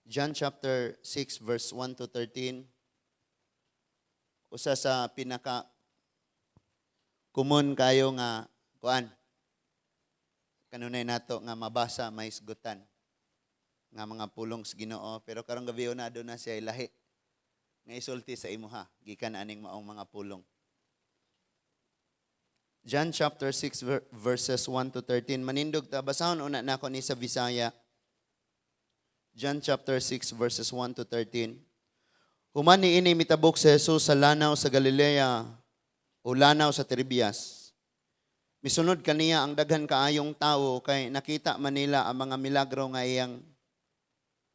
John chapter 6 verse 1 to 13. Usa sa pinaka common kayo nga kuan kanunay nato nga mabasa, mahisgutan nga mga pulong sa Ginoo, pero karong gabi na aduna siya lahi nga isulti sa imuha gikan aning maong mga pulong. John chapter 6 verses 1 to 13. Manindog ta, basahon una nako ni sa Bisaya. John chapter 6 verses 1 to 13. Human niini, mitabok si Jesus sa lanaw sa Galilea o lanaw sa Tiberias. Misunod kaniya ang daghan kaayong tawo kay nakita man nila ang mga milagro nga iyang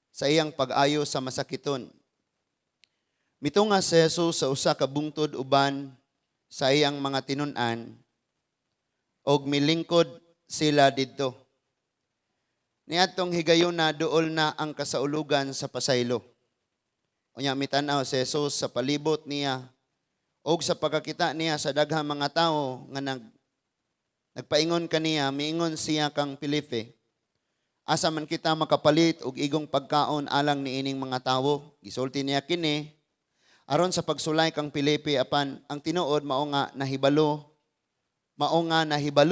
sa iyang pag-ayo sa masakiton. Mitunga si Jesus sa usa ka bungtod uban sa iyang mga tinun-an og milingkod sila didto. Niadtong higayuna, duol na ang kasaulugan sa pasaylo. Unya mitan-aw si Jesus sa palibot niya og sa pagkakita niya sa daghang mga tawo nga nagpaingon kaniya, miingon siya kang Felipe, "Asa man kita makapalit og igong pagkaon alang niining mga tawo?" Gisulti niya kini aron sa pagsulay kang Felipe, apan ang tinuod mao nga nahibalo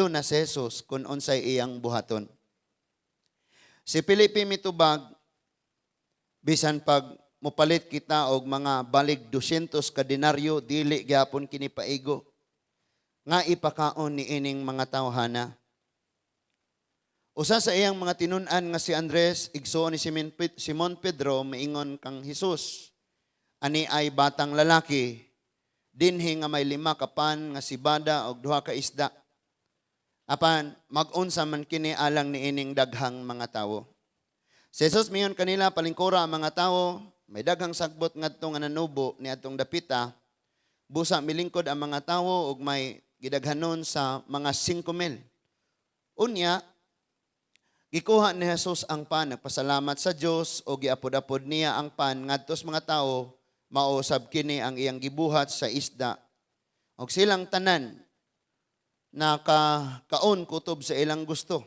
na si Jesus kung unsay iyang buhaton. Si Felipe mitubag, "Bisan pag mopalit kita og mga balig 200 ka denaryo, dili gyapon kini paigo nga ipakaon ni ining mga tawhana." Usa sa iyang mga tinun-an nga si Andres, igsoon ni Simon Pedro, miingon kang Jesus, "Ani ay batang lalaki dinhi nga may lima ka pan nga sibada og duha ka isda. Apan mag-unsa man kini alang niining daghang mga tawo?" Si Jesus miingon kanila, "Palingkura ang mga tawo." May daghang sagbot ngadto nga nanubo niadtong dapita. Busa milingkod ang mga tawo ug may gidaghanon sa mga 5,000. Unya, gikuha ni Jesus ang pan, nagpasalamat sa Dios o giapod-apod niya ang pan ngadto sa mga tawo, mao sab kini ang iyang gibuhat sa isda. Og silang tanan nakakaon kutob sa ilang gusto.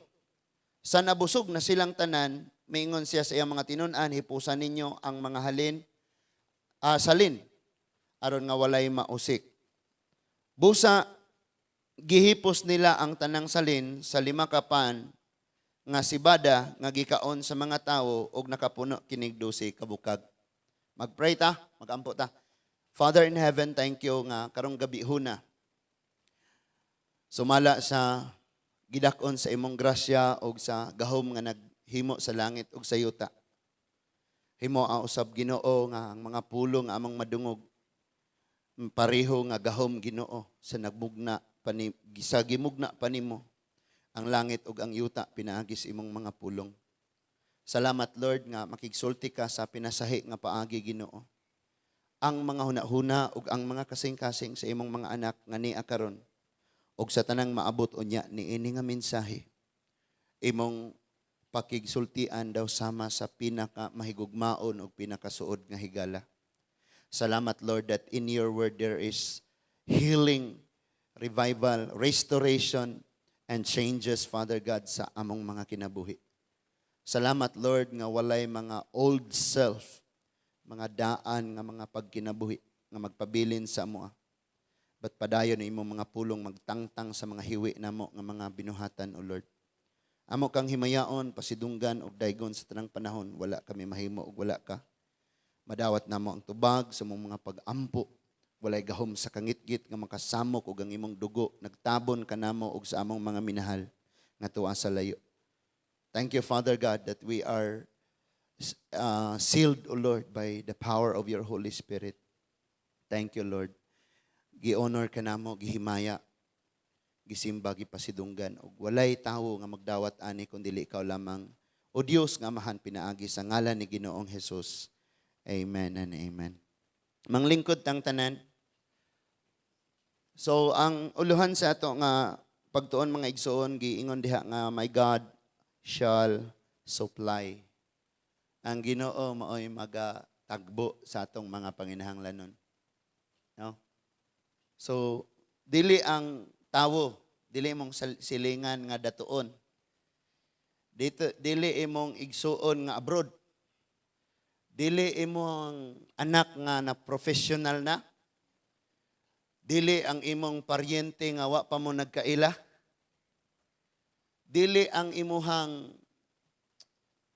Sa nabusog na silang tanan, miingon siya sa iyang mga tinun-an, "Hipusa ninyo ang mga salin, aron nga walay mausik." Busa, gihipos nila ang tanang salin sa lima ka pan nga sibada nga gikaon sa mga tawo og nakapuno kinig 12 ka bukag. Magpray ta, magampo ta. Father in heaven, thank you nga karong gabi huna. Sumala sa gidak-on sa imong grasya og sa gahom nga naghimo sa langit ug sa yuta. Himo ang usab, Ginoo, nga ang mga pulong nga among madungog pareho nga gahom, Ginoo, sa nagmugna pani sa gimugna pa nimo ang langit ug ang yuta pinaagi sa imong mga pulong. Salamat, Lord, nga makigsulti ka sa pinasahi nga paagi, Ginoo. Ang mga hunahuna ug ang mga kasing-kasing sa imong mga anak nga nia karon ug sa tanang maabot unya niini nga mensahe, imong pakigsultian daw sama sa pinaka mahigugmaon ug pinakasuod nga higala. Salamat, Lord, that in your word there is healing, revival, restoration, and changes, Father God, sa among mga kinabuhi. Salamat, Lord, nga walay mga old self, mga daan nga mga pagkinabuhi nga magpabilin sa amoa. But padayon na imong mga pulong magtangtang sa mga hiwi namo nga mga binuhatan, O Lord. Amo kang himayaon, pasidunggan og daygon sa tanang panahon. Wala kami mahimo og wala ka. Madawat namo ang tubag sa imong mga pag-ampo. Walay gahom sa kangitngit nga makasamok og ang imong dugo nagtabon kanamo og sa among mga minahal nga tuwa sa layo. Thank you, Father God, that we are sealed, O Lord, by the power of your Holy Spirit. Thank you, Lord. Gi-honor ka namo, gihimaya, gisimba, gipasidunggan. Ug walay tawo nga magdawat ani kun dili ikaw lamang. O Dios nga Amahan, pinaagi sa ngalan ni Ginoong Jesus. Amen and amen. Manglingkod tang tanan. So ang uluhan sa ato nga pagtuon, mga igsoon, giingon diha nga "My God shall supply." Ang Ginoo maoy magatagbo sa atong mga panginahanglanon. No? So dili ang tawo, dili imong silingan nga datuon. Dito dili imong igsuon nga abroad. Dili imong anak nga na professional na. Dili ang imong paryente nga wa pa mo nagkaila. Dili ang imuhang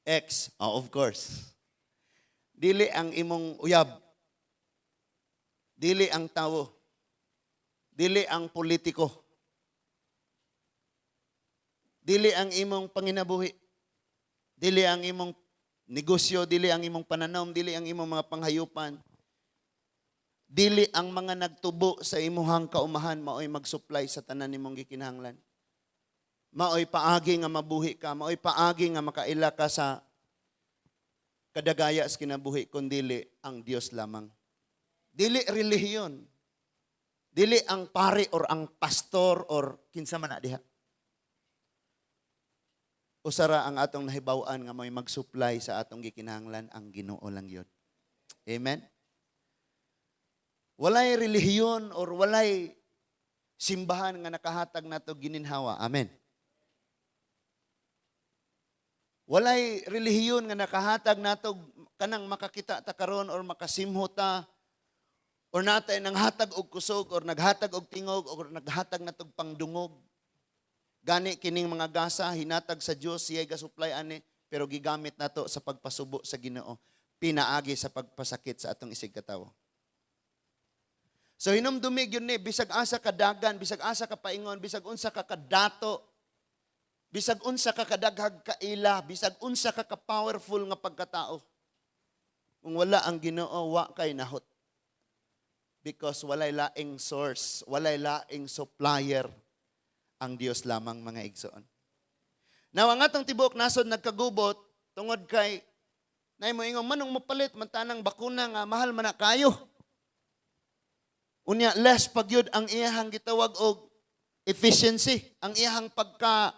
ex, oh, of course. Dili ang imong uyab. Dili ang tawo. Dili ang politiko. Dili ang imong panginabuhi. Dili ang imong negosyo, dili ang imong pananom, dili ang imong mga panghayupan. Dili ang mga nagtubo sa imuhang kaumahan maoy mag-supply sa tanan nimong gikinahanglan. Maoy paagi nga mabuhi ka, maoy paagi nga makaila ka sa kadagaya sa kinabuhi, kundili ang Dios lamang. Dili relihiyon. Dili ang pari or ang pastor or kinsa man na diha. Usara ang atong nahibaw-an nga may mag-supply sa atong gikinahanglan, ang Ginoo lang yun. Amen? Walay relihiyon or walay simbahan nga nakahatag nato gininhawa. Amen. Walay relihiyon nga nakahatag nato kanang makakita ta karon or makasimho ta or natay nanghatag og kusog or naghatag og tingog or naghatag natog pangdungog. Gani kining mga gasa hinatag sa Dios, siya ga-supply ani, pero gigamit nato sa pagpasubo sa Ginoo pinaagi sa pagpasakit sa atong isig katawo. So hinumdumi gyud ni, bisag asa ka dagan, bisag asa ka paingon, bisag unsa ka kadato, bisag unsa ka kadaghag kaila, bisag unsa ka ka-powerful nga pagkatao. Kung wala ang Ginoo, wa kay nahot. Because walay laing source, walay laing supplier ang Dios lamang, mga igsoon. Now, ang atong tibuok nasod nagkagubot tungod kay nay mo ingon manong mopalit man tanang bakuna nga mahal man na kayo. Unya less pagyud ang iyahang gitawag og efficiency, ang iyahang pagka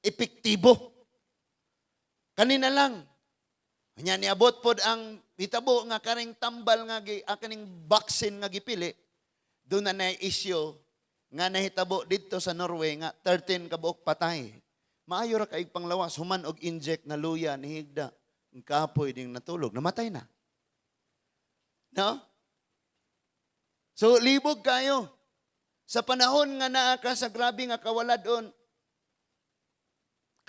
epektibo. Kanina lang. Unya niabot pod ang hitabo nga kaning tambal nga gi, kaning vaccine nga gipili, doon na na issue nga nahitabo didto sa Norway nga 13 ka buok patay. Maayo ra kaig panglawas human og inject na luya ni higda. Ang kapoy ding natulog, namatay na. No? So libog kayo. Sa panahon nga naa ka sa grabe nga kawaladon,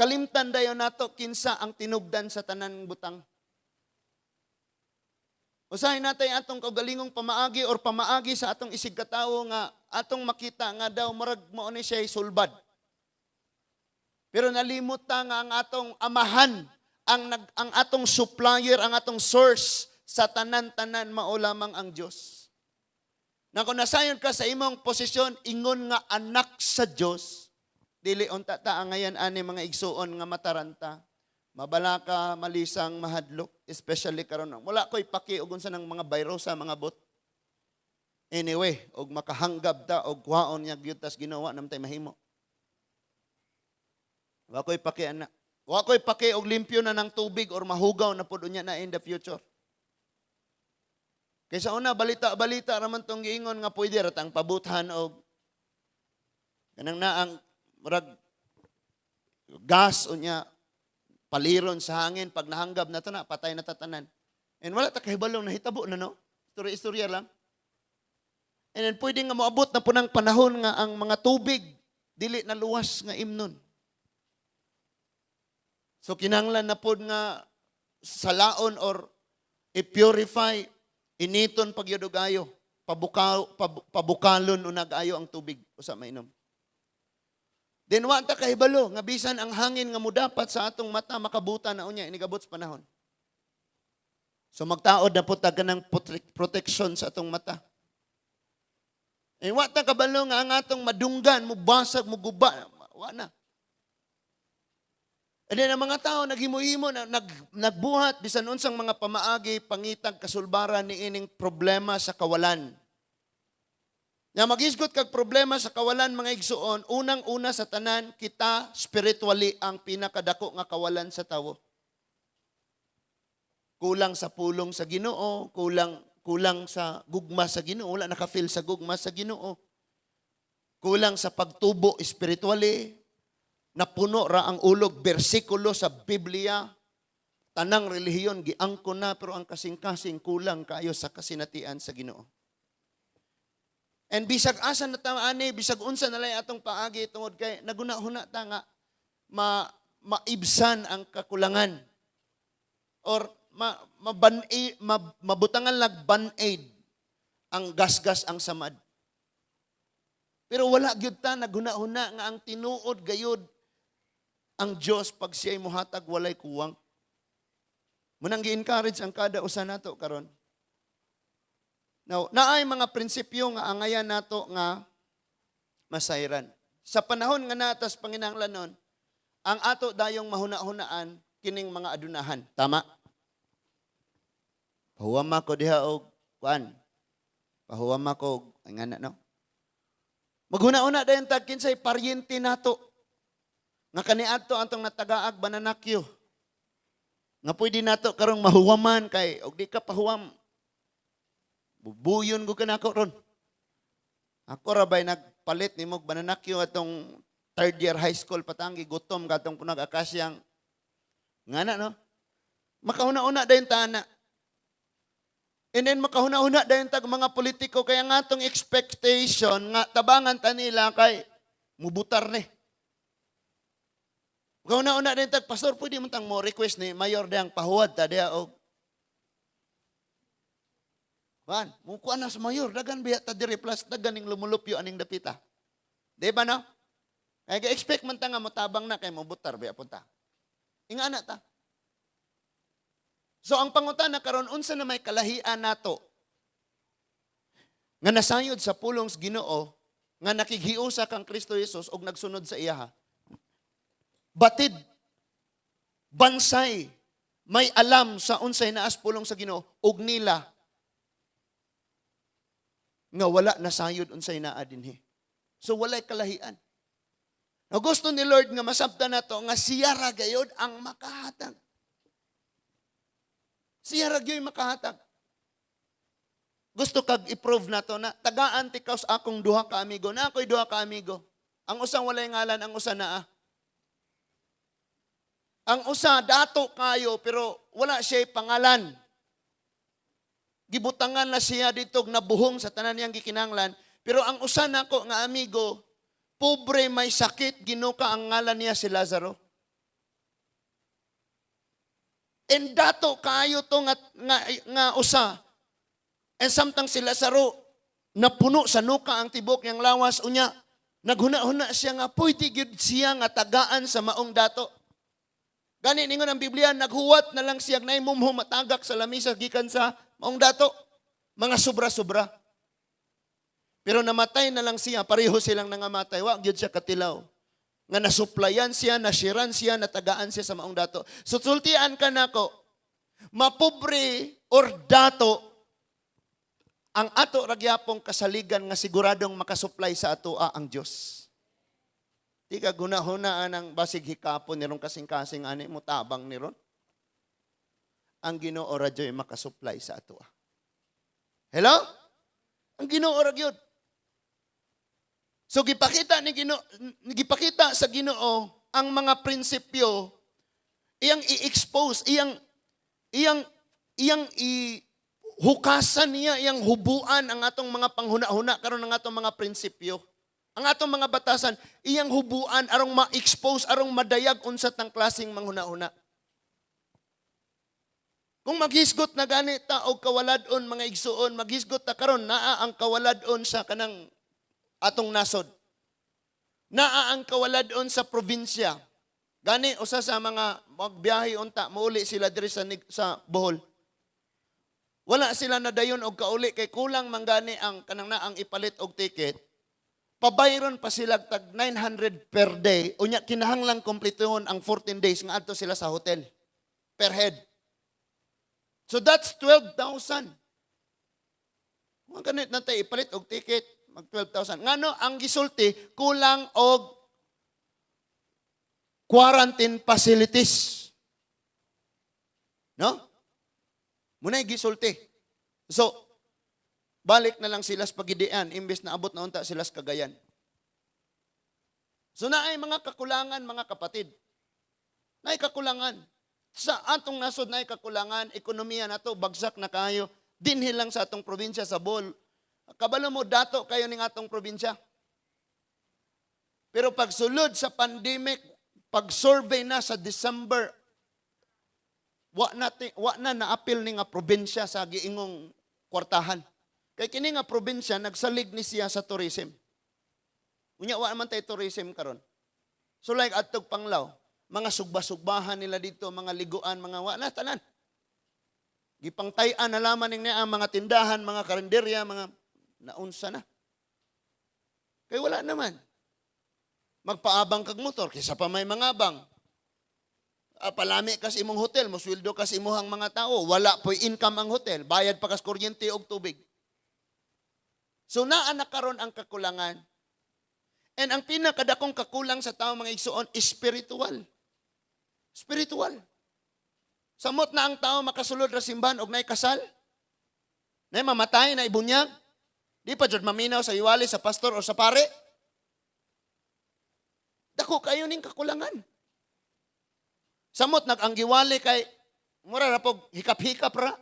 kalimtan dayon nato kinsa ang tinubdan sa tanan butang. Usahay natay atong kaugalingong pamaagi or pamaagi sa atong isig katawo nga atong makita nga daw murag mao ni siya sulbad. Pero nalimot ta nga ang atong amahan, ang atong supplier, ang atong source sa tanan-tanan mao lamang ang Dios. Na kung nasayon ka sa imong posisyon, ingon nga anak sa Dios, dili unta ta angayan ani, mga igsuon, nga mataranta. Mabalaka, malisang, mahadlok, especially karon. Wala ko'y paki og unsa ng mga virus sa mga bot. Anyway, og makahanggab ta og kuhaon niya gyud tas Ginoo namtay mahimo. Wa ko'y paki ana. Wa ko'y paki og limpyo na ng tubig or mahugaw na pud unya na in the future. Kaysa una, balita-balita raman tong giingon nga pwede ra tang pabuthan og kanang naang murag gas, unya paliron sa hangin, pag nahanggab na to na patay na tatanan. And wala ta kahibalong nahitabo na, no? Istorya-istorya lang. And then pwede nga moabot na punang panahon nga ang mga tubig dili na luwas nga imnon. So kinahanglan na pod nga salaon or i-purify, initon pagyud og ayo, pabukalon unag ayo ang tubig usa mainom. Then wa ta kahibalo nga bisan ang hangin nga mudapat sa atong mata makabuta na unya inigabot sa panahon. So magtaod na po ta kanang protection sa atong mata. Eh wa ta kabalo nga ang atong madunggan mubasag, muguba, wa na. And then ang mga tao naghimo-himo na, nagbuhat bisan unsang mga pamaagi pangitag kasulbaran ni ining problema sa kawalan. Nga magisgot kag problema sa kawalan, mga igsuon, unang-una sa tanan, kita spiritually ang pinakadako nga kawalan sa tawo. Kulang sa pulong sa Ginoo, kulang kulang sa gugma sa Ginoo, wala naka-feel sa gugma sa Ginoo. Kulang sa pagtubo spiritually, napuno ra ang ulog bersikulo sa Biblia, Tanang relihiyon giangkon na, pero ang kasing-kasing kulang kaayo sa kasinatian sa Ginoo. And bisag asa na ta ani, bisag unsa na lay atong paagi, tungod kay naguna-huna ta nga maibsan ang kakulangan or ma, maban ma, mabutangan lag band-aid ang gasgas, ang samad. Pero wala gyud ta naghuna-huna nga ang tinuod gayud, ang Dios, pag siya'y muhatag, walay kuwang. Munang gi-encourage ang kada usa nato karon. Now, naay mga prinsipyo nga angayan nato nga masayran. Sa panahon nga natas panginahanglanon, ang ato dayong mahuna-hunaan kining mga adunahan. Tama? Pahuwam ko diha og kuan. Pahuwam ko og ngana, no. Maghuna-huna dayon tag kinsay paryente nato nga kaniadto antong natagaag bananakyo, nga pwede nato karong mahuwaman, kay og di ka pahuwam, bubuyon ko kanako ron. Ako ra bay nagpalit nimo og bananakyo atong third year high school patanggi gutom katong punag akasyang ngana, no. Makahuna-una dayon ta ana. And then makahuna-huna dayon tag mga politiko, kaya nga atong expectation nga tabangan ta nila kay mubutar ni. Makahuna-huna dayon tag pastor, pwede mo tang mo request ni mayor diyang pahuwad ta diha og kuan, mukuan na sa mayor, dagan biya ta diri, plus dagan ning lumulupyo aning dapita. Di ba, no? Kaya ga-expect man ta nga motabang na kay mobutar biya punta. Ingana ta. So ang pangutana karon, unsa na may kalahian nato nga nasayod sa pulong sa Ginoo, nga nakighiusa kang Kristo Jesus og nagsunod sa iya? Batid bansay may alam sa unsay naas pulong sa Ginoo og nila nga wala nasayod unsay naa dinhi. So walay kalahian. Na gusto ni Lord nga masabtan nato nga siya ra gayod ang makahatag. Siya ra gyud makahatag. Gusto kag i-prove nato na tagaan tikaw sa akong duha ka amigo. Na ako'y duha ka amigo. Ang usang walay ngalan, ang usa naa. Ang usa dato kayo, pero wala siya pangalan. Gibutangan na siya dito nabuhong sa tanan niyang gikinanglan. Pero ang usa nako nga amigo, pobre, may sakit, ginuka, ang ngalan niya si Lazaro. And dato kayo to nga usa. And samtang si Lazaro napuno sa nuka ang tibok niyang lawas, unya naghuna-huna siya nga pwede gyud siya nga tagaan sa maong dato. Gani ningon ang Biblia, naghuwat na lang siya naay mumho matagak sa lamisa gikan sa maong dato. Mga sobra-sobra. Pero namatay na lang siya, pareho silang nangamatay. Wa gyud siya katilaw nga nasuplayan siya, nasiran siya, natagaan siya sa maong dato. So sultian ka nako, mapobre or dato, ang ato ragyapong kasaligan nga siguradong makasupply sa atoa, ang Dios. Di ka gunahunaan ang basig hikapon nirong kasing-kasing ani mo tabang niron. Ang Ginoo ra gyud makasupply sa atoa. Hello? Ang Ginoo ra gyud. So gipakita sa Ginoo ang mga prinsipyo, iyang i-expose, iyang iyang iyang i hukasan niya, iyang hubuan ang atong mga panghuna-huna karon, ang atong mga prinsipyo. Ang atong mga batasan, iyang hubuan arong ma-expose, arong madayag unsa tang klaseng manghuna-huna. Kung maghisgot na gani ta og kawalad-on, mga igsuon, maghisgot ta karon, naa ang kawalad-on sa kanang atong nasod. Naa ang kawalad-on sa probinsya. Gani usa sa mga magbiyahe unta, muuli sila diri sa Bohol. Wala sila nadayon og kauli kay kulang man gani ang kanang naang ipalit og ticket. Pabayron pa sila tag 900 per day. Unya kinahanglang kompletuhon ang 14 days nga adto sila sa hotel per head. So that's 12,000. Kung kanit na tayo ipalit og ticket, mag 12,000. Ngano ang gisulti, kulang og quarantine facilities. No? Muna'y gisulti. So, balik na lang sila sa Pagidian, imbes na abot na unta sila sa Cagayan. So naay mga kakulangan, mga kapatid. Naay kakulangan. Sa atong nasod na kakulangan, ekonomiya nato bagsak na kayo. Dinhi lang sa atong probinsya sa Bohol. Kabalo mo, dato kayo ning atong probinsya. Pero pagsulod sa pandemic, pag survey na sa December, wa na naapil ni nga probinsya sa giingong kwartahan. Kay kini nga probinsya nagsalig ni siya sa tourism. Unya wa man tay tourism karon. So like adtog Panglao, mga sugba-sugbahan nila dito, mga liguan, mga wa na tanan. Gipangtay-an na lamang ning niya ang mga tindahan, mga karinderya, mga naunsa na. Kay wala naman. Magpaabang kag motor, kaysa pa may mga bang. Palami kas imong hotel, mosweldo kas imuhang mga tao, wala po'y income ang hotel, bayad pa kas kuryente og tubig. So naa na karon ang kakulangan. And ang pinakadakong kakulang sa tao, mga igsuon, spiritual. Spiritual. Samot na ang tao makasulod ra simbahan og naay kasal, naay mamatay, naay bunyag. Di pa jud maminaw sa iwali sa pastor o sa pare. Dako kayo ning kakulangan. Samot nag ang giwali kay mura ra pog hikap-hikap ra.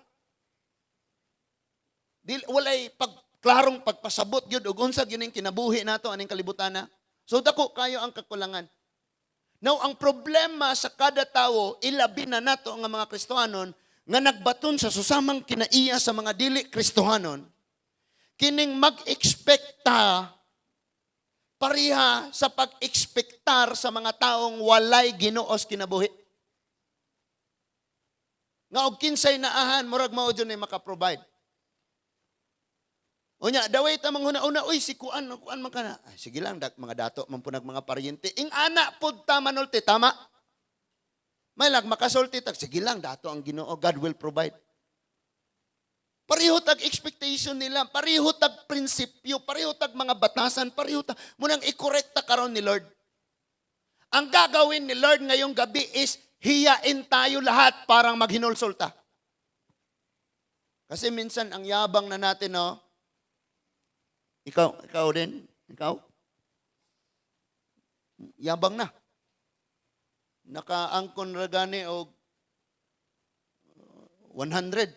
Di walay pag klarong pagpasabot gyud og unsa gyud ning kinabuhi nato aning kalibutan na. So dako kayo ang kakulangan. Now, ang problema sa kada tawo, ilabi na nato nga mga Kristohanon nga nagbaton sa susamang kinaiya sa mga dili Kristohanon, kining mag-expecta pareha sa pag-ekspektar sa mga taong walay Ginoo sa kinabuhi. Nga og kinsay naahan, murag mao jud ni maka-provide. Unya, daway ta manghuna-una, "Uy, si kuan, kuan man kana. Ay, sige lang, dak, mga dato man punag mga paryente." Ing ana pud ta manulti, tama? May lag makasulti tag, "Sige lang, dato ang Ginoo, God will provide." Pareho tag expectation nila, pareho tag prinsipyo, pareho tag mga batasan, pareho tag, munang ikorekta karon ni Lord. Ang gagawin ni Lord ngayong gabi is hiyain tayo lahat parang maghinulsulta. Kasi minsan ang yabang na natin, no? Ikaw, ikaw din, ikaw. Yabang na. Nakaangkon ra gani og 100,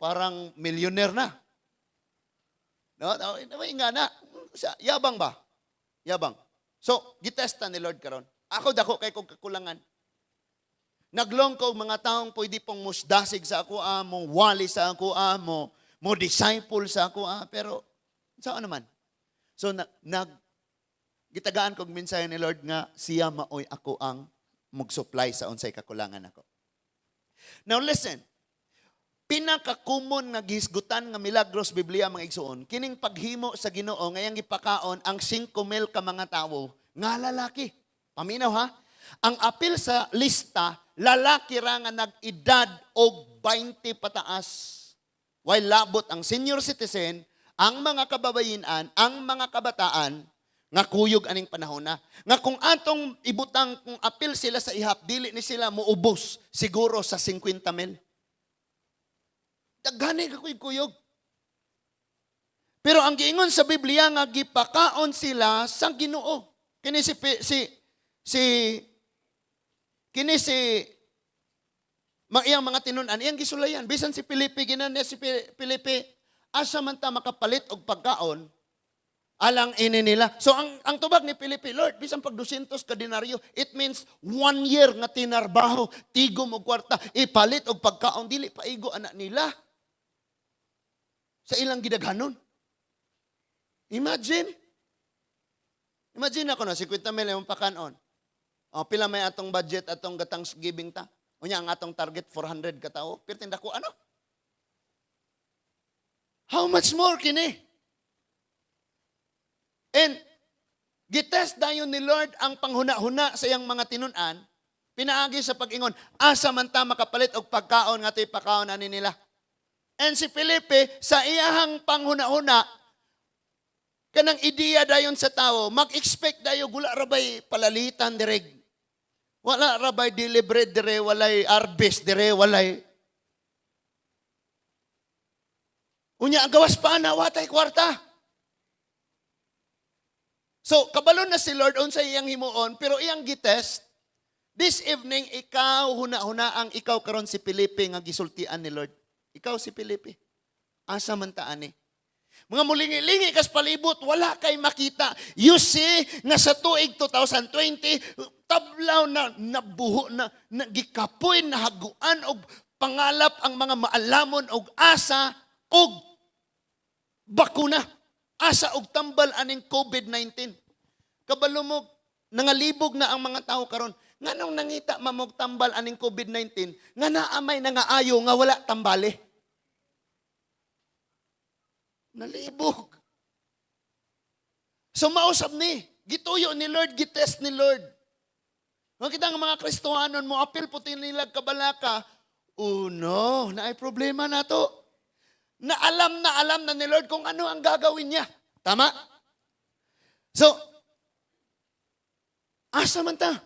parang millionaire na. No, no, nga na. Yabang ba? Yabang. So, gitesta ni Lord karon. Ako, dako kay kong kakulangan. Naglong ko og mga taong pwede pong musdasig sa ako, mo wali sa ako, mo disciple sa ako, pero saan naman? So na, nag gitagaan kog mensahe ni Lord nga siya maoy ako ang mag-supply sa unsay kakulangan ako. Now listen, pinaka-common nga gihisgutan nga milagros Biblia, mga igsuon, kining paghimo sa Ginoo ngayang gipakaon ang 5,000 ka mga tawo nga lalaki. Paminaw ha? Ang apil sa lista, lalaki ra nga nag-edad og 20 pataas. While labot ang senior citizen, ang mga kababayinan, ang mga kabataan, nga kuyog aning panahon na. Nga kung atong ibutang kung apil sila sa ihap, dili ni sila muubos siguro sa 50 mil. Daghani ka kuyog. Pero ang giingon sa Biblia nga gipakaon sila sa Ginoo. Kini si si si kini si mga iyang mga tinun-an, iyang gisulayan. Bisan si Felipe, ginan niya si Felipe, "Asa man ta makapalit og pagkaon alang ini nila?" So ang tubag ni Felipe, "Lord, bisan pag 200 ka denaryo," it means one year nga tinarbaho, tigom og kwarta, ipalit og pagkaon, dili paigo anak nila. Sa ilang gidaghanon. Imagine. Imagine ako na, 50 mil yung pakanon. O, pila may atong budget, atong gatang giving ta? Unya, ang atong target, 400 ka tao. Pirting dako, ano? How much more kini? And gitest dayon ni Lord ang panghuna-huna sa iyang mga tinun-an, pinaagi sa pag-ingon, "Asa man ta makapalit og pagkaon nga ito'y pakaon ani nila?" And si Felipe, sa iyahang panghuna-huna, kanang ideya dayon sa tao, mag-expect dayo, gula rabay palalitan direg. Wala rabay deliberate dire, walay arbis dire, walay. Unya, ang gawas pa na, watay kwarta. So, kabalo na si Lord unsa iyang himuon, pero iyang gitest, This evening, ikaw, huna-huna ang ikaw karon si Felipe nga gisultian ni Lord. Ikaw si Felipe. Asa man ta ani? Mga mulingi-lingi kas palibot, wala kay makita. You see, nga sa tuig 2020, tablaw na nabuho na, na gikapoy, nahaguan og pangalap ang mga maalamon og asa og bakuna. Asa og tambal aning COVID-19. Kabalo mo, nangalibog na ang mga tao karon. Nganong nangita mamog tambal aning COVID-19, nga naamay nangaayo nga wala tambali? Nalibog. So mausab ni, gituyo ni Lord, gitest ni Lord. Makita nga mga Kristohanon mo, apil puti nila kabalaka, oh no, naay problema na to. Na alam na ni Lord kung ano ang gagawin niya. Tama? So, asa man ta?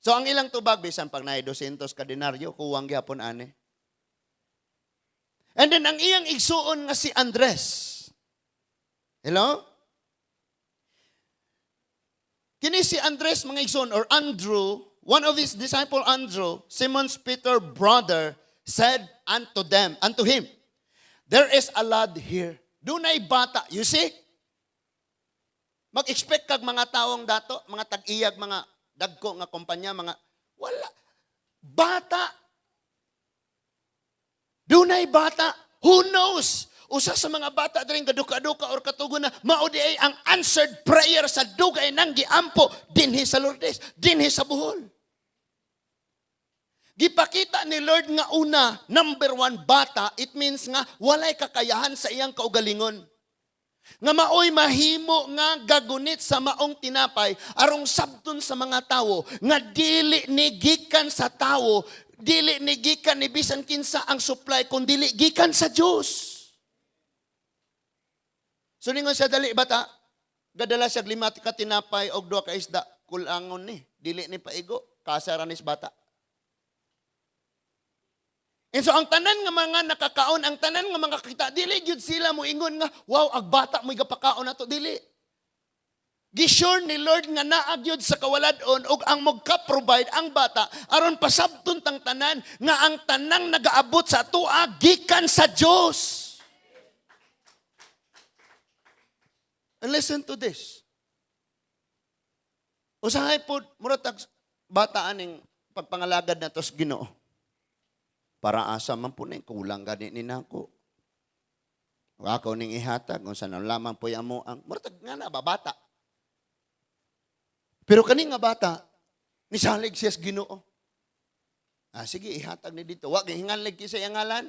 So, ang ilang tubag, bisan pag naay 200 ka denaryo, kuwang gyapon ani. And then, ang iyang igsuon nga si Andres. Hello? Kini si Andres, mga igsoon, or Andrew, one of his disciple Andrew, Simon's Peter brother, said unto them, unto him, "There is a lad here." Dunay bata. You see? Mag-expect kag mga taong dato, mga tag-iyag, mga dagko nga kumpanya, mga wala. Bata. Dunay bata. Who knows? Usa sa mga bata diri gaduka-duka or katugo na mao di ay ang answered prayer sa dugay nang giampo dinhi sa Lourdes, dinhi sa Bohol. Gipakita ni Lord nga una, number one, bata, it means nga walay kakayahan sa iyang kaugalingon. Nga maoy mahimo nga gagunit sa maong tinapay arong sabton sa mga tawo nga dili ni gikan sa tawo, dili ni gikan ni bisan kinsa ang supply kun dili gikan sa Dios. So ningon siya, "Dali bata," gadala siya lima ka tinapay og duha ka isda, kulangon ni, dili ni paigo, kasara ni bata. And so ang tanan nga mga nakakaon, ang tanan nga mga kakita, dili gyud sila moingon nga, "Wow, ag bata mo gapakaon nato," dili. Gisure ni Lord nga naa gyud sa kawalad-on ug ang magka-provide ang bata aron pasabton tang tanan nga ang tanang nagaabot sa atoa gikan sa Dios. And listen to this. Usahay po, mura tag bata aning pagpangalagad na tos Ginoo. Para asa man po ni, kulang gani ni nako. Ako ning ihatag, kung saan lamang po mo ang, mura tag nga na ba, bata. Pero kani nga bata, nisalig siya sa Ginoo. Ah, sige, ihatag ni dito. Wag hinganlig sa iyang ngalan.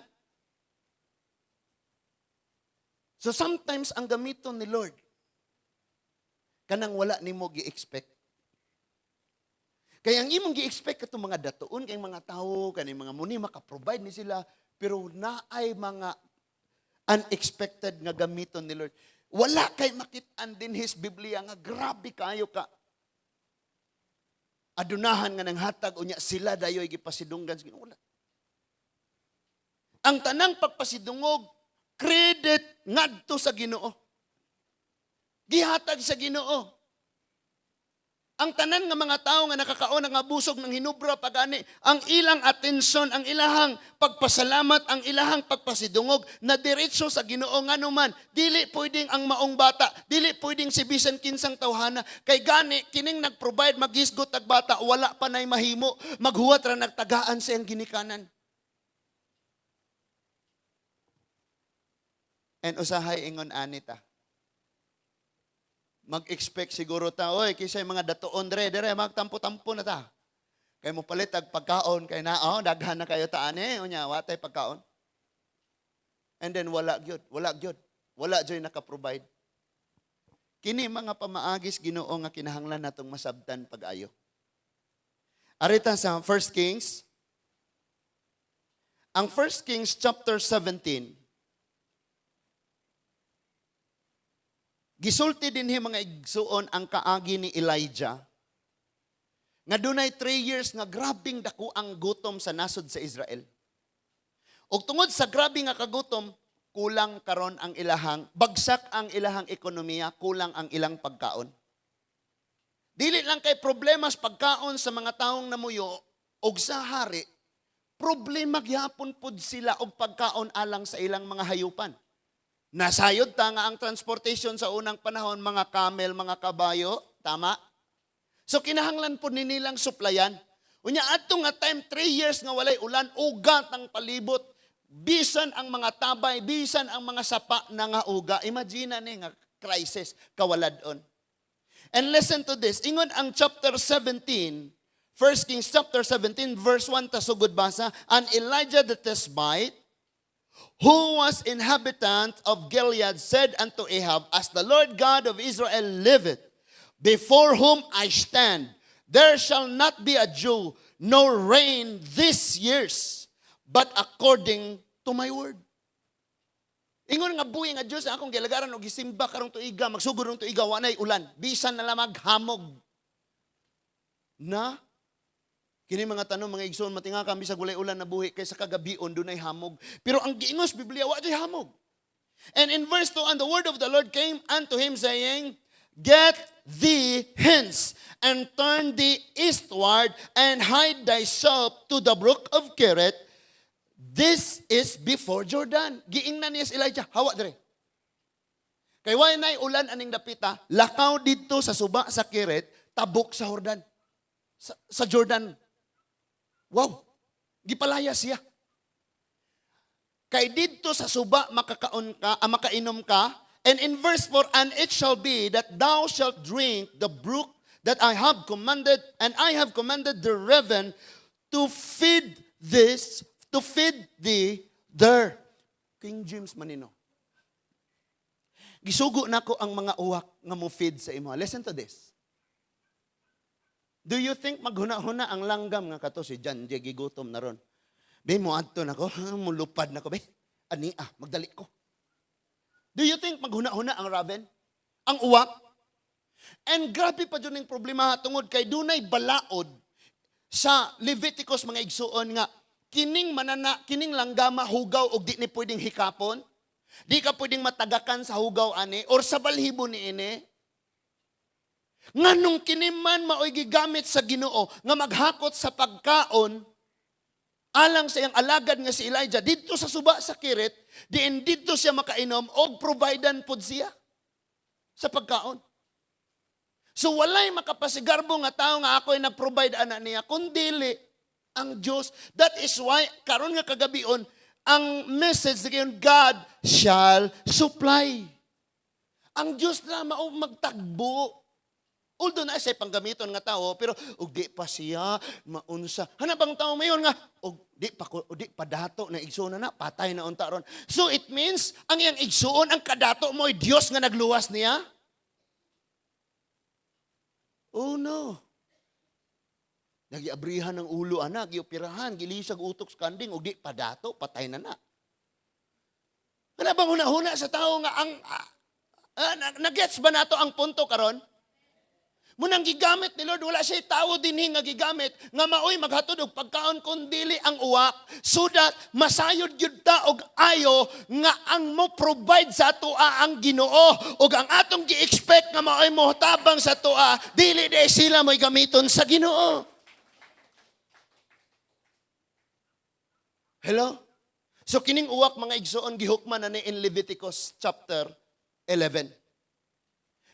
So sometimes ang gamiton ni Lord, kanang wala nimo gi-expect. Kaya ang imong gi-expect katong mga datuon kay mga tawo, kani mga muni maka-provide ni sila, pero naay mga unexpected nga gamiton ni Lord. Wala kay makit-an din his Biblia nga grabe kayo ka adunahan nga nang hatag unya sila dayoy gipasidunggan sa Ginoo. Wala. Ang tanang pagpasidungog, credit ngadto sa Ginoo. Gihatag sa Ginoo. Ang tanan nga mga tao nga nakakaon nga busog ng hinubra pagani, ang ilang atensyon, ang ilahang pagpasalamat, ang ilahang pagpasidungog na diretso sa Ginoo. Nganuman dili pwedeng ang maong bata, dili pwedeng si bisan kinsang tawhana, kay gani kining nagprovide maghisgot ag bata, wala pa nay mahimo, maghuwat ra nagtagaan sa iyang ginikanan. And usahay ingon ani ta. Mag-expect siguro ta, "Oy, kisay mga datuon dere, dere, magtampo-tampo na ta. Kay mo palit ag pagkaon, kay na, oh, daghan na kayo ta ani, unya, watay pagkaon." And then wala gyud, wala gyud. Wala gyud naka-provide. Kini mga pamaagis Ginoo nga kinahanglan natong masabtan pag-ayo. Arita sa 1 Kings. Ang 1 Kings chapter 17, gisulti dinhi, mga igsuon, ang kaagi ni Elijah. Nga dunay 3 years nga grabing dako ang gutom sa nasod sa Israel. Og tungod sa grabe nga kagutom, kulang karon ang ilahang, bagsak ang ilahang ekonomiya, kulang ang ilang pagkaon. Dili lang kay problema sa pagkaon sa mga taong namuyo og sa hari, problema gyapon pud sila og pagkaon alang sa ilang mga hayupan. Nasayod ta nga ang transportation sa unang panahon, mga camel, mga kabayo, tama? So kinahanglan po ni nilang suplayan. Unya adto nga time, 3 years nga walay ulan, ugat ang palibot. Bisan ang mga tabay, bisan ang mga sapa na nga uga. Imagine ni nga crisis kawaladon. And listen to this. Ingon ang chapter 17, 1 Kings chapter 17, verse 1 ta sugod basa, "And Elijah the Tishbite, who was inhabitant of Gilead, said unto Ahab, 'As the Lord God of Israel liveth, before whom I stand, there shall not be a dew nor rain these years, but according to my word.'" Ingon nga buhi nga Dios akong gilagaran og gisimba karong tuiga, magsugod rong tuiga, wa nay ulan, bisan na lamag hamog. Na kini mga tanong, mga igsoon, matinga ka, bisag walay ulan na buhi kay sa kagabion dunay hamog. Pero ang giingos Biblia, wa jud hamog. And in verse 2, "And the word of the Lord came unto him, saying, 'Get thee hence, and turn thee eastward, and hide thyself to the brook of Kerith. This is before Jordan.'" Giingnan niya si Elijah, "Hawa dire. Kay way nay ulan aning dapita, lakaw didto sa suba sa Kerith, tabok sa Jordan." Sa Jordan. Wow. Gipalaya siya. Kay didto sa suba makakaon ka, makainom ka. And in verse 4, "And it shall be that thou shalt drink the brook that I have commanded, and I have commanded the raven to feed thee there." King James manino. "Gisugo nako ang mga uwak nga mo feed sa imo." Listen to this. Do you think maghuna-huna ang langgam nga kato si John J. Gigutom na ron? Be, mo adto nako, mulupad nako be. Ani ah, magdali ko. Do you think maghuna-huna ang raven? Ang uwak? And grabe pa dyan yung problema tungod kay dunay balaod sa Leviticus, mga igsuon, nga kining manana, kining langgama hugaw og di ni pwedeng hikapon. Di ka pwedeng matagakan sa hugaw ani or sa balhibo ni ini. Nganong kini man maoy gigamit sa Ginoo nga maghakot sa pagkaon alang sa iyang alagad nga si Elijah didto sa suba sa Kirit, diin didto siya makainom og providean pod siya sa pagkaon. So walay makapasigarbo nga tao nga ako'y nag-provide ana niya, kundili ang Diyos. That is why karon nga kagabion ang message gayon, God shall supply. Ang Diyos na mao magtagbo. Although na siya panggamiton nga tao, pero og di pa siya maunsa. Hana bang tao mayon nga og di pa ko, di pa dato na igsuon na, patay na unta ron. So it means ang iyang igsuon ang kadato mo ay Dios nga nagluwas niya. Oh no. Nagiabrihan ng ulo ana, gioperahan, gilisag utok sa kanding og di pa dato, patay na na. Ano bang huna-huna sa tao nga ang nagets ba nato ang punto karon? Munang gigamit ni Lord, wala siya tao dinhi nga gigamit nga maoy maghatod og pagkaon kun dili ang uwak, so that masayod gyud ta og ayo nga ang mo provide sa atoa ang Ginoo ug ang atong gi-expect nga maoy mo tabang sa atoa, dili diay sila mo'y gamiton sa Ginoo. Hello? So kining uwak, mga igsoon, gihukman na ni in Leviticus chapter 11.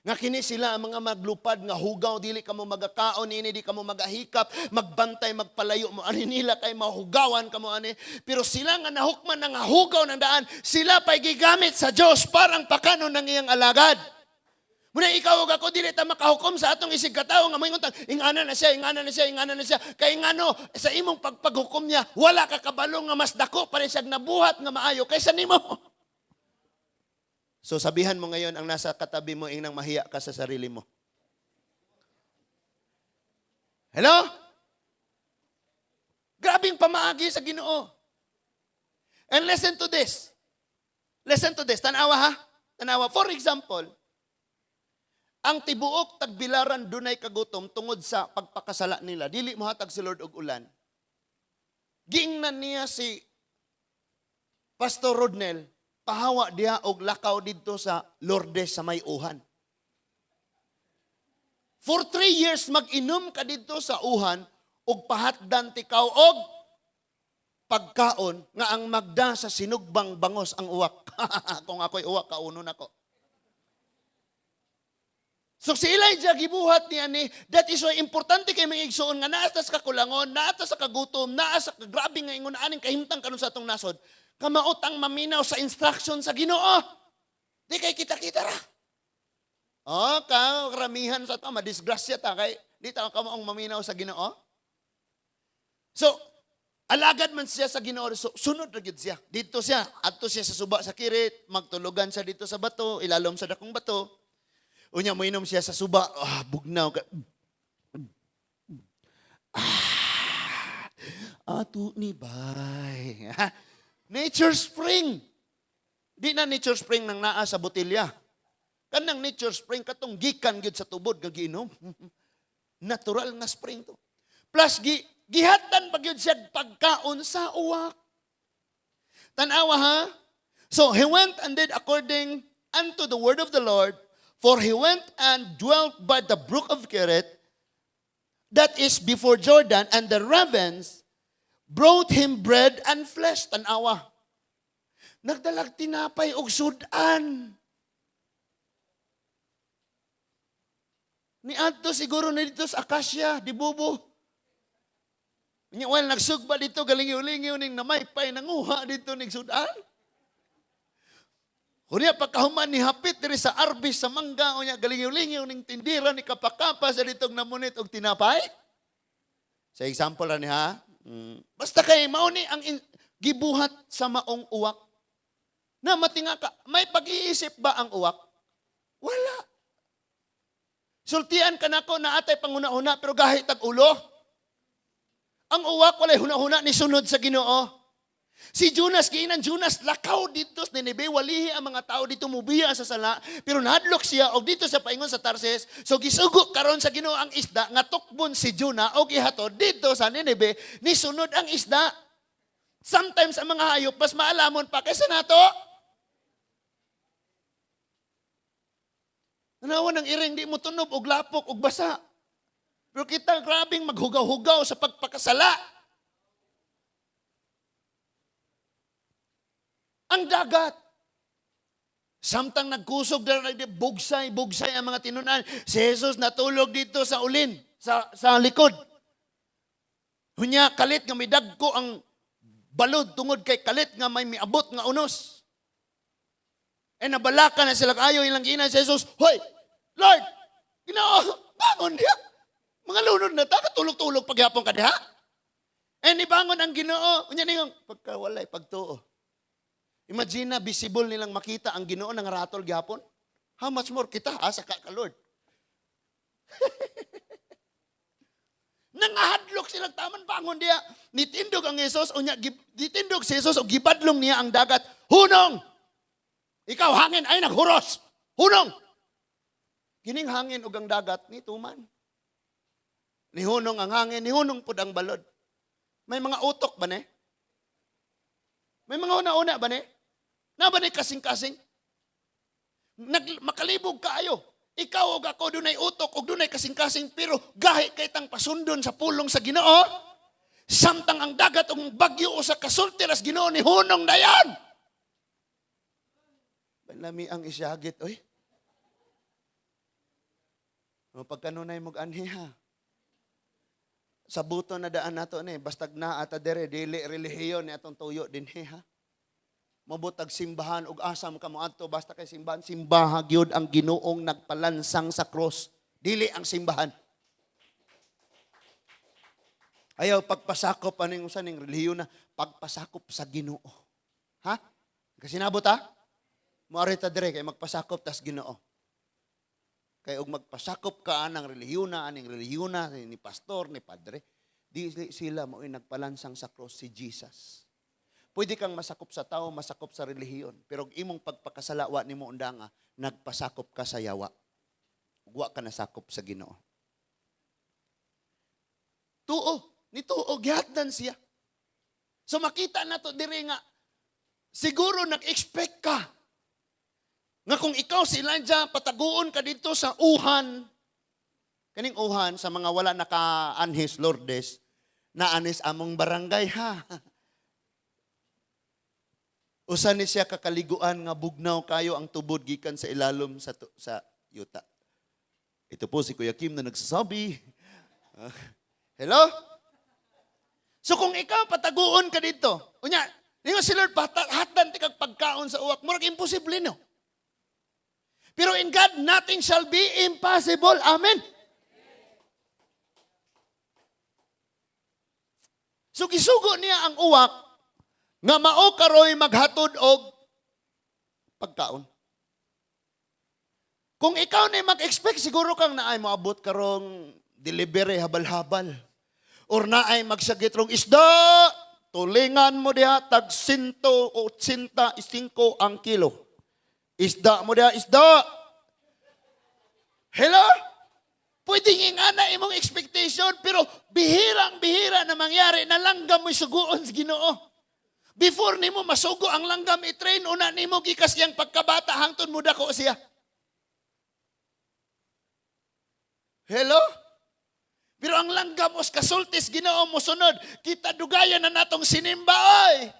Nga kini sila ang mga maglupad nga hugaw, dili kamo magakaon ini, di kamo magahikap, magbantay, magpalayo mo ani nila kay mahugawan kamo ani. Pero sila nga nahukman na nga hugaw ng daan, sila pa'y gigamit sa Dios parang pakanon ng iyang alagad. Muna ikaw ug ako, dili ta makahukom sa atong isig katawo nga moingon tag ingana na siya, ingana na siya, ingana na siya. Kay ngano sa imong pagpaghukom niya, wala ka kabalo nga mas dako pa rin siya nabuhat nga maayo kaysa nimo. So sabihan mo ngayon ang nasa katabi mo, ingnang mahiya ka sa sarili mo. Hello? Grabing pamaagi sa Ginoo. And listen to this. Listen to this. Tanawa ha? Tanawa. For example, ang tibuok tagbilaran dunay kagutom tungod sa pagpakasala nila. Dili mo hatag si Lord og ulan. Giingnan niya si Pastor Rodnel, "Pahawa diha og lakaw didto sa Lourdes sa may uhan." For 3 years, mag-inom ka dito sa uhan, ug pahatdan tikaw og pagkaon nga ang magda sa sinugbang bangos ang uwak. Kung ako'y uwak, kaunon ako. So si Elijah gibuhat niya ni, that is why importante kay mga igsuon nga naa ta sa kakulangon, naa ta sa kagutom, naa sa grabe nga ingon aning kahimtang karon sa atong nasod, kamao tang maminaw sa instruction sa Ginoo. Di kay kita-kita ra. Oh, ka karamihan sa to madisgrasya ta kay di ta kamaong maminaw sa Ginoo. So, alagad man siya sa Ginoo, so sunod ra gyud siya. Dito siya, adto siya sa suba sa Kirit, magtulugan siya dito sa bato, ilalom sa dakong bato. Unya moinom siya sa suba, ah, bugnaw ka. Ah, ato ni bay. Nature spring. Di na nature spring nang naa sa botelya. Kanang nature spring katong gikan gyud sa tubod nga giinom. Natural nga spring to. Plus gihatdan pa gyud siya pagkaon sa uwak. Tanawa ha. So he went and did according unto the word of the Lord, for he went and dwelt by the brook of Kerith, that is before Jordan, and the ravens brought him bread and flesh. Tanawa. Nagdalag tinapay og sudan. Ni adto siguro na dito sa Acacia, di bubo. Nya well nagsugba dito galingiw-lingiw ning namaypay nanguha dito ning sudan. Unya pagkahuman ni hapit diri sa arbis sa mangga, unya galingiw-lingiw ning tindira ni kapakapa sa ditong namunit og tinapay. Sa example ra ni ha. Basta kay mao ni ang gibuhat sa maong uwak. Na matinga ka, may pag-iisip ba ang uwak? Wala. Sultian ka nako na atay panguna-una pero gahit tag ulo. Ang uwak walay huna-huna ni sunod sa Ginoo. Si Jonas, giinan Jonas, lakaw dito sa Nineveh, walihi ang mga tao dito mubiya sa sala, pero nahadlok siya og dito sa paingon sa Tarses, so gisugo karon sa Ginoo ang isda nga tukbon si Jonah og ihatod dito sa Nineveh, ni sunod ang isda. Sometimes ang mga hayop mas maalamon pa kaysa nato. Tanawa ng iring di mo tunob og lapok og basa. Pero kita grabing maghugaw-hugaw sa pagpakasala. Ang dagat. Samtang nagkusog dara bugsay, bugsay ang mga tinunan. Si Jesus natulog dito sa ulin, sa likod. Hunya kalit nga may dagko ang balod tungod kay kalit nga may miabot nga unos. E nabalaka na sila kayo ilang giinan si Jesus, "Hoy, Lord, Ginoo, bangon diha. Mga lunod na ta, katulog-tulog pagyapon ka diha." E nibangon ang Ginoo, unya niyong pagkawalay pagtuo. Imagine na visible nilang makita ang Ginoo nang ratol gyapon. How much more kita asa ka ka Lord. Nangahadlok silang taman bangon diha. Nitindog ang Jesus, unya nitindog si Jesus og gibadlong niya ang dagat. "Hunong! Ikaw hangin ay naghuros. Hunong!" Kining hangin ug ang dagat ni tuman. Nihunong ang hangin, nihunong pud ang balod. May mga utok ba ne? May mga una-una ba ne? Na ba ni kasing-kasing? Makalibog kaayo. Ikaw ug ako dunay utok ug dunay kasing-kasing pero gahi kay tang pasundon sa pulong sa Ginoo. Samtang ang dagat ug bagyo usa kasulti ras Ginoo ni hunong dayon. Lami ang isyagit oy. O, pagkanunay mo anhi ha. Sa buto na daan nato ni bastag naa ta dere dili relihiyon ni atong tuyo dinhi ha. Mabutag simbahan ug asam ka moadto basta kay simbahan, simbaha gyud ang Ginoong nagpalansang sa cross, dili ang simbahan. Ayaw pagpasakop aning usa ning relihiyon na pagpasakop sa Ginoo. Ha? Kasi nabot ha? Moari ta dire kay magpasakop tas Ginoo. Kay og magpasakop ka anang relihiyon na, aning relihiyon na, ni pastor, ni padre, di sila mao'y nagpalansang sa cross, si Jesus. Pwede kang masakop sa tao, masakop sa relihiyon, pero og imong pagpakasala wa nimo undanga, nagpasakop ka sa yawa. Ug wa ka nasakop sa Ginoo. Tuo, ni tuo gihatdan siya. So makita na to diri nga siguro nag-expect ka nga kung ikaw si Elijah, pataguon ka dito sa uhan. Kaning uhan, sa mga wala naka-anhis Lourdes, naanis among barangay ha. Usa ni siya kakaliguan nga bugnaw kayo ang tubod gikan sa ilalom sa yuta. Ito po si Kuya Kim na nagsasabi. Hello? So kung ikaw pataguon ka dito, unya, ningon si Lord, hatdan ti kag pagkaon sa uwak, murag imposible, no? Pero in God, nothing shall be impossible. Amen. So gisugo niya ang uwak nga mao karoy maghatod og pagkaon. Kung ikaw na mag-expect, siguro kang naay moabot karong delivery habal-habal. Or naay magsagit rong isda, tulingan mo diha tag 185 ang kilo. Isda mo diha, isda. Hello? Pwede nga na imong expectation, pero bihirang bihira na mangyari na langgam mo'y suguon sa Ginoo. Before nimo masugo ang langgam, i-train una nimo gikas iyang pagkabata hangtod mo dako siya. Hello? Pero ang langgam os kasultis Ginoo mosunod, kita dugayan na natong sinimba oy.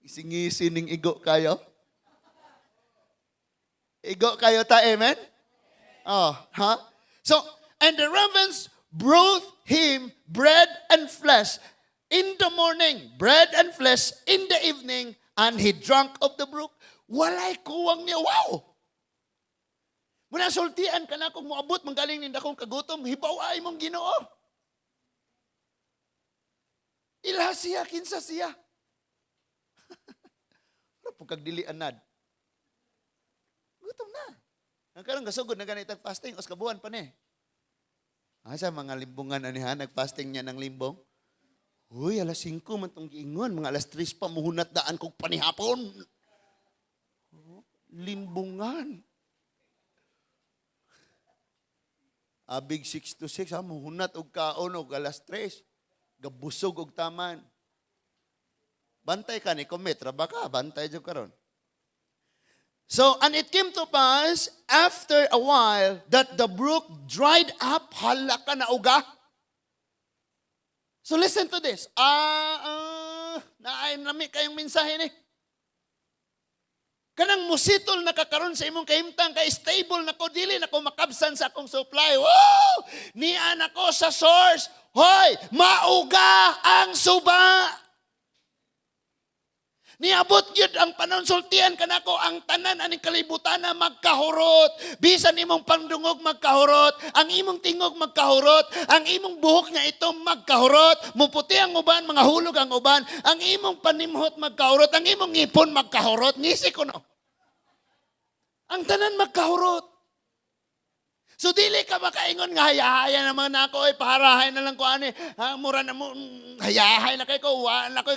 Isingisi ning igo kayo. Igo kayo ta, amen? Oh, ha? So, and the ravens brought him bread and flesh in the morning, bread and flesh in the evening, and he drank of the brook. Walay kuwang niya. Wow! Muna sultian ka na kung moabot, manggaling ninda kong kagutom, hibaw ay mong Ginoo. Ilha siya, kinsa siya. Pero pagkag dili anad. Gutom na. Ang karong gasugod na ganitang fasting, os kabuan pa ni. Asa mga limbungan ani ha, nag-fasting niya ng limbong. Uy, alas 5 man tong giingon, mga alas 3 pa muhunat daan kog panihapon. Oh, limbungan. Abig 6 to 6, ha, muhunat og kaon og alas 3. Gabusog og taman. Bantay ka ni commit, ra ba ka? Bantay jud karon. So, and it came to pass after a while that the brook dried up, hala ka na uga. So listen to this. Naay nami kayong mensahe ni. Kanang musitol na kakaron sa imong kahimtang kay stable na ko, dili na ko makabsan sa akong supply. Woo! Nian ako sa source. Hoy, mauga ang suba. Niabot gyud ang panahon, sultian kanako ang tanan aning kalibutan na magkahurot. Bisan imong pangdungog magkahurot, ang imong tingog magkahurot, ang imong buhok nga ito magkahurot, muputi ang uban, mga hulog ang uban, ang imong panimhot magkahurot, ang imong ngipon magkahurot, ngisi ko no. Ang tanan magkahurot. So dili ka makaingon nga hayahaya naman ako, ay parahay na lang ko ani, ha, mura na mo, hayahay na kay ko, wa na ko,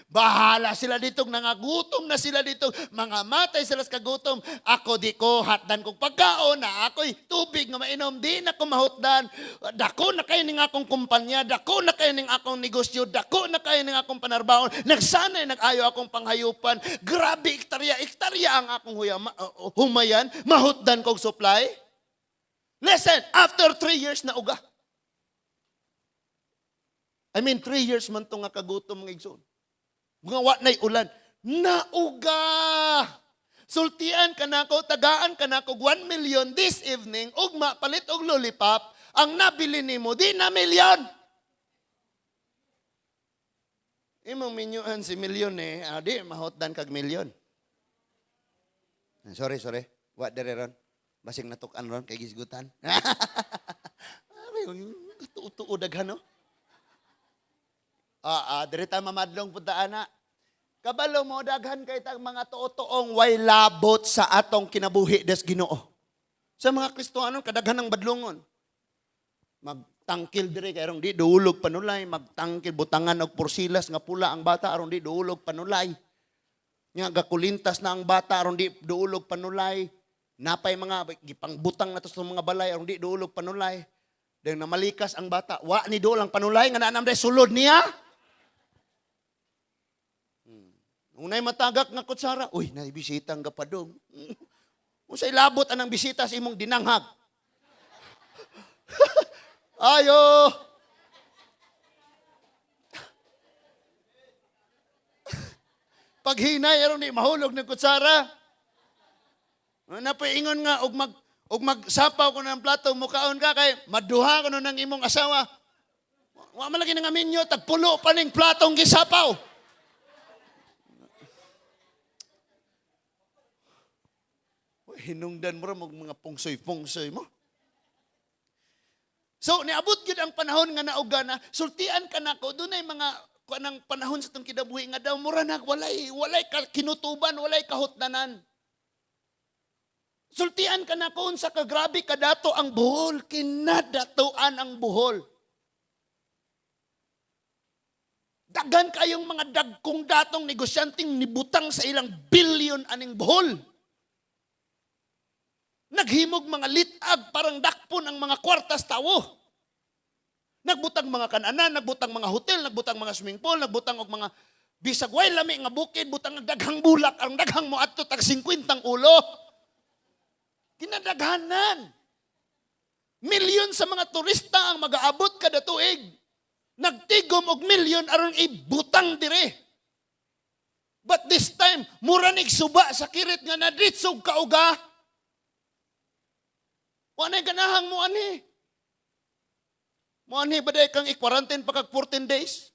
bahala sila dito, nangagutom na sila dito, mga matay sila sa kagutom, ako di ko hatdan kong pagkaon, na ako'y tubig nga mainom, di na ko mahutdan, dako na kayo ning akong kumpanya, dako na kayo ning akong negosyo, dako na kayo ning akong panarbahon, nagsanay nag-ayo akong panghayupan, grabe ektarya, ektarya ang akong humayan, mahutdan kog supply. Listen, after 3 years na uga. I mean, 3 years man to nga kagutom mga igsoon. Mga wa na'y ulan. Nauga! Sultian ka na ko, tagaan ka na ko, 1 million this evening, ugma, palit og lollipop, ang nabili nimo, di na million. Imong minyuan si milyon eh, di, mahotdan kag milyon. Sorry, sorry. Wa dere ron. Basing natukan ron kay gisgutan. Tuo-tuo daghan no. Dire ta mamadlong punta ana. Kabalo mo daghan kay tag mga tuo-tuong way labot sa atong kinabuhi des Ginoo. Sa mga Kristohanon kadaghan ng badlongon. Magtangkil dire kay aron di duulog panulay, magtangkil butangan og porsilas nga pula ang bata aron di duulog panulay. Nya gakulintas na ang bata aron di duulog panulay. Napay mga gipangbutang na to sa mga balay aron di duulog panulay. Dahil namalikas ang bata, wa ni duol ang panulay nga naanam day sulod niya. Unay matagak nga kutsara, uy, naibisitang gapadong. Unsay labot anang bisita sa imong dinanghag? Ayo! Paghinay aron di mahulog ng kutsara. Napaingon nga og magsapaw ko ng plato, mukaon ka kay maduha ko ng imong asawa. Wa man lagi nga minyo, tagpulo pa ning platong gisapaw. Hinungdan mo ra mga pungsoy-pungsoy mo. So niabot gyud ang panahon nga nauga na sultian ka nako, dunay mga kanang panahon sa itong kinabuhi nga daw mura na walay kinutuban, walay kahutdanan. Sultian ka nako unsa ka grabe kadato ang buhol, kinadatuan ang buhol. Daghan kayong mga dagkong datong negosyanteng nibutang sa ilang bilyon aning buhol. Naghimog mga litag parang dakpon ang mga kwartas tawo. Nagbutang mga kananan, nagbutang mga hotel, nagbutang mga swimming pool, nagbutang og mga bisag way lami nga bukid, butang ang daghang bulak, ang daghang moadto tag 50 ulo. Kinadaghanan. Milyon sa mga turista ang magaabot kada tuig. Nagtigom og milyon aron ibutang dire. But this time, mura nig suba sa kirit nga nadritsog kauga. Wa nay ganahang mo ani. Mo ani ba day kang i-quarantine pa kag 14 days?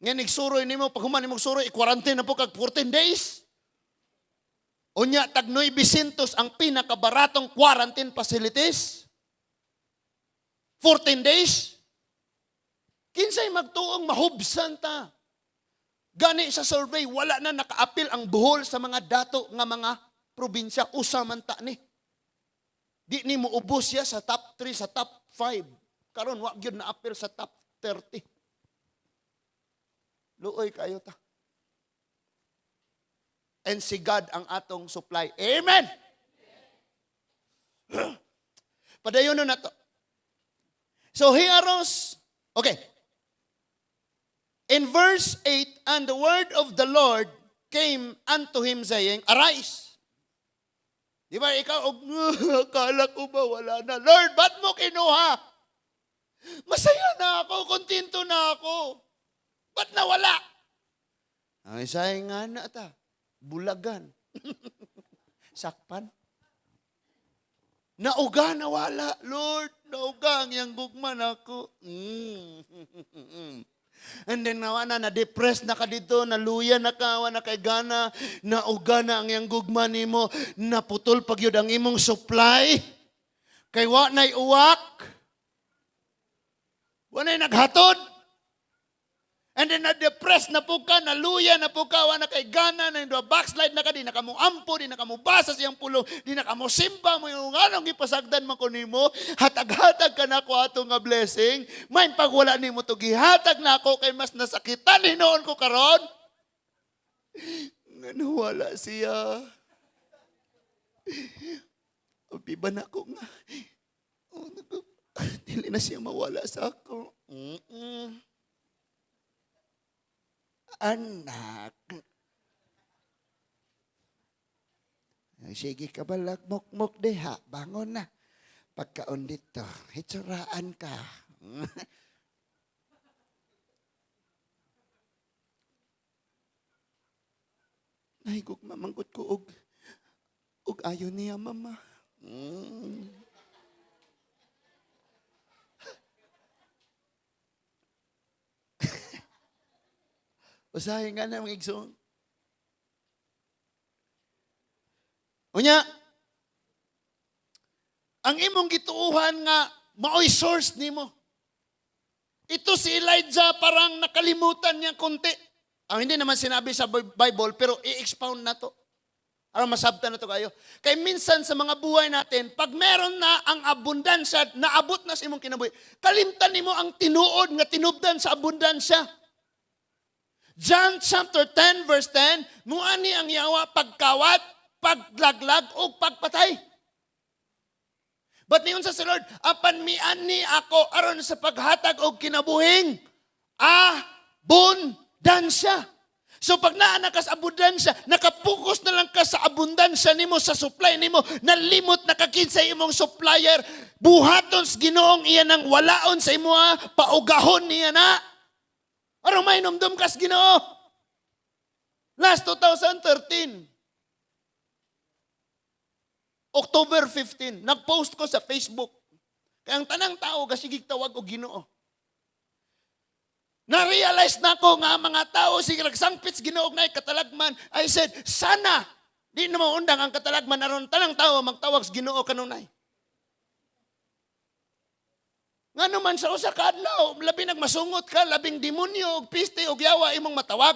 Nga nigsuroy nimo pag human nimo suroy, i-quarantine na po kag 14 days. Unya tag 900 ang pinakabaratong quarantine facilities. 14 days. Kinsay magtuong mahubsan ta? Gani sa survey, wala na nakaapil ang Bohol sa mga dato nga mga probinsya. Usa man ta ni. Di ni mo ubos siya sa top 3, sa top 5. Karon wa gyud naapil sa top 30. Luoy kayo ta. And si God ang atong supply. Amen! Padayon na to. So he arose. Okay. In verse 8, "And the word of the Lord came unto him, saying, Arise." Di ba ikaw, og, akala ko ba wala na? Lord, ba't mo kinuha? Masaya na ako, kontento na ako. Ba't nawala? Ang isay nga na ta, bulagan. Sakpan. Nauga, nawala. Lord, nauga ang iyang gugma nako. And then nawa na, na-depress na ka dito, naluya na ka, wa na kay gana, nauga na ang iyang gugma nimo, naputol pag yun ang imong supply. Kay wa na'y uwak. Wa na'y naghatod. And then na-depress na po ka, naluya na po ka, wa na kay gana, na backslide na ka, di na ka mo ampo, di na ka mo basa siyang pulong, di na ka mo simba mo yung anong gipasagdan man ko nimo, hatag-hatag ka na ko ato nga blessing, may pagwala nimo to gihatag na ako kay mas nasakitan hinuon ko karon. Nga nawala siya. Abi ba na ako nga, oh, dili na siya mawala sa ako. Anak. Sige ka balag, mukmuk diha, bangon na. Pagkaon dito, hitsuraan ka. Nahigog mamangkot ko og ayo niya, mama. Usahay nga na mga igsoon. Unya, ang imong gituuhan nga maoy source nimo. Ito si Elijah, parang nakalimutan niya konti. Ang hindi naman sinabi sa Bible, pero i-expound na to. Aron masabtan na to kayo. Kay minsan sa mga buhay natin, pag meron na ang abundansya, naabot na sa imong kinabuhi, kalimtan nimo ang tinuod nga tinubdan sa abundansya. John chapter 10 verse 10, muani ang yawa pagkawat, paglaglag o pagpatay. But niyon sa si Lord, apan miani ako aron sa paghatag og kinabuhing abundansya. So pag naa na kas abundansya, nakapokus na lang ka sa abundansya nimo, sa supply nimo, nalimot na ka kinsay imong supplier, buhaton sa Ginoong iya nang walaon sa imo, paugahon niya na. Aron mainumdum kas Ginoo. Last 2013, October 15, nag-post ko sa Facebook. Kaya ang tanang tao gasigig tawag og Ginoo. Na-realize na ko nga ang mga tao sige nagsangpit sa Ginoo og naay katalagman. I said, "Sana di na maundang ang katalagman aron tanang tao magtawag sa Ginoo kanunay." Nga naman sa usa ka adlaw, labi nagmasungot ka, labing demonyo og piste og yawa imong matawag.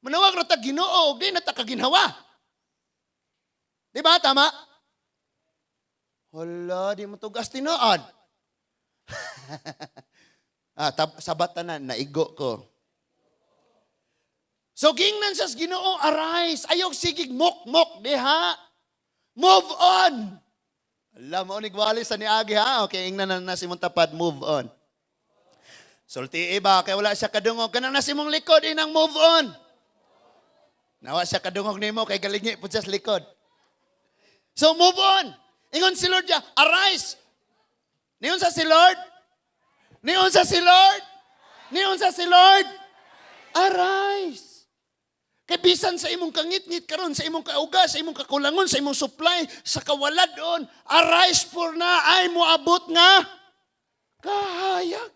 Manawag ra ta Ginoo og di na ta kaginhawa. Di ba tama? Hala, di mo tugas tinuod. Sabat tanan, naigo ko. So gingnan sa Ginoo, "Arise." Ayaw sigig mok-mok diha. Move on. Alam mo, nigwali sa niagi ha. Okay, ingnan na na si mong tapad, move on. Sulti iba, kay wala siya kadungog. Kanang nasa imong likod, inang move on. Nawa siya kadungog nimo kay galingi po siya sa likod. So move on. Ingon si Lord ya, "Arise." Niyon sa si Lord? Niyon sa si Lord? Niyon sa si Lord? Arise. Kay bisan sa imong kangitngit karon, sa imong kauga, sa imong kakulangon, sa imong supply, sa kawaladon, arise for na ay moabot nga kahayag.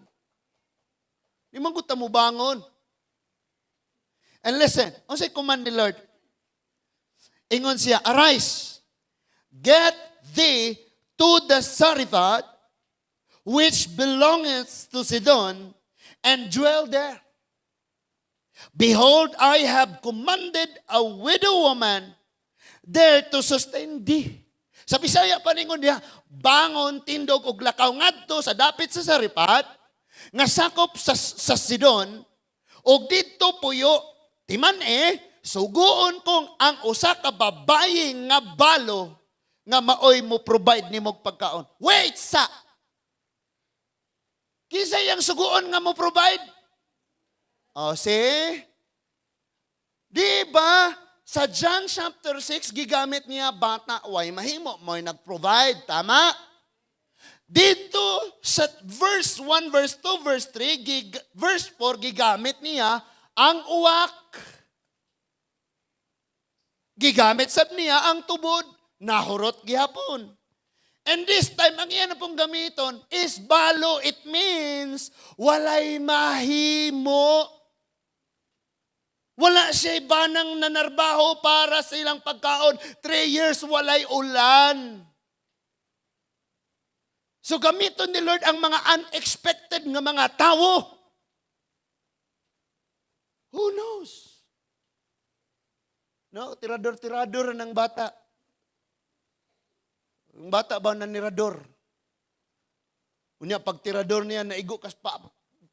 Di man gud ta mo bangon. And listen, unsay command ni Lord? Ingon siya, "Arise, get thee to the Zarephath, which belongeth to Sidon, and dwell there. Behold, I have commanded a widow woman there to sustain thee." Sa Bisaya pa ningon niya, "Bangon, tindog og lakaw ngadto sa dapit sa Zarephath, nga sakop sa Sidon, og didto puyo, timan eh, suguon kong ang usa ka babayi nga balo nga maoy mo provide nimo og pagkaon." Wait sa! Kinsa yang suguon nga mo provide? O, see? Di ba? Sa John chapter 6, gigamit niya bata, way mahimo, mo'y nag-provide. Tama? Dito sa verse 1, verse 2, verse 3, verse 4, gigamit niya ang uwak. Gigamit sab niya ang tubod, nahurot gihapon. And this time, ang iya na pong gamiton is balo. It means walay mahimo. Wala siya banang nanarbaho para sa ilang pagkaon. 3 years walay ulan. So gamiton ni Lord ang mga unexpected nga mga tao. Who knows? No, tirador-tirador ng bata. Ang bata ba nanirador? Unya pag tirador niya naigo kas pa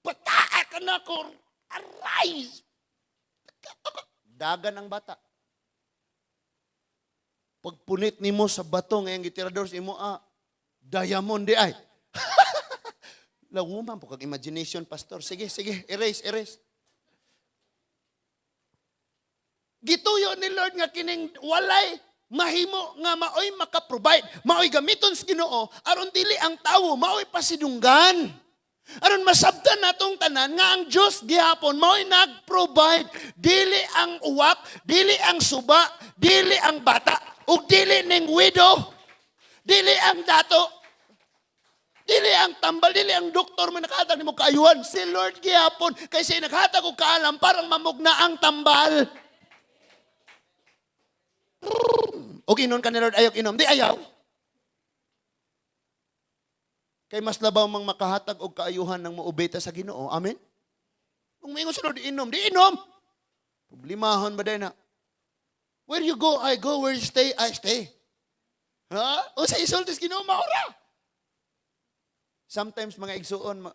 pataa ka na ko. Arise! Dagan ang bata. Pagpunit nimo sa bato ngayong gitirador sa imo, diamond di ay. Lawuman po kag imagination, pastor. Sige, sige, erase, erase. Gituyo ni Lord nga kining walay mahimo nga maoy maka-provide, maoy gamiton sa Ginoo aron dili ang tawo maoy pasidunggan. Aron masabtan natong tanan nga ang Dios gihapon maoy nag-provide, dili ang uwak, dili ang suba, dili ang bata, ug dili ning widow, dili ang dato, dili ang tambal, dili ang doktor man nakahatag nimo kaayuhan. Si Lord gihapon kay siya naghatag og kaalam parang mamugna ang tambal. Og inon ka ni Lord, ayaw inom. Di ayaw. Kay mas labaw mang makahatag og kaayuhan ng muobey ta sa Ginoo. Amen? Kung maingon si Lord, inom, di inom. Problemahon ba na? Where you go, I go. Where you stay, I stay. Ha? O sa isultis Ginoo, maura. Sometimes mga igsuon,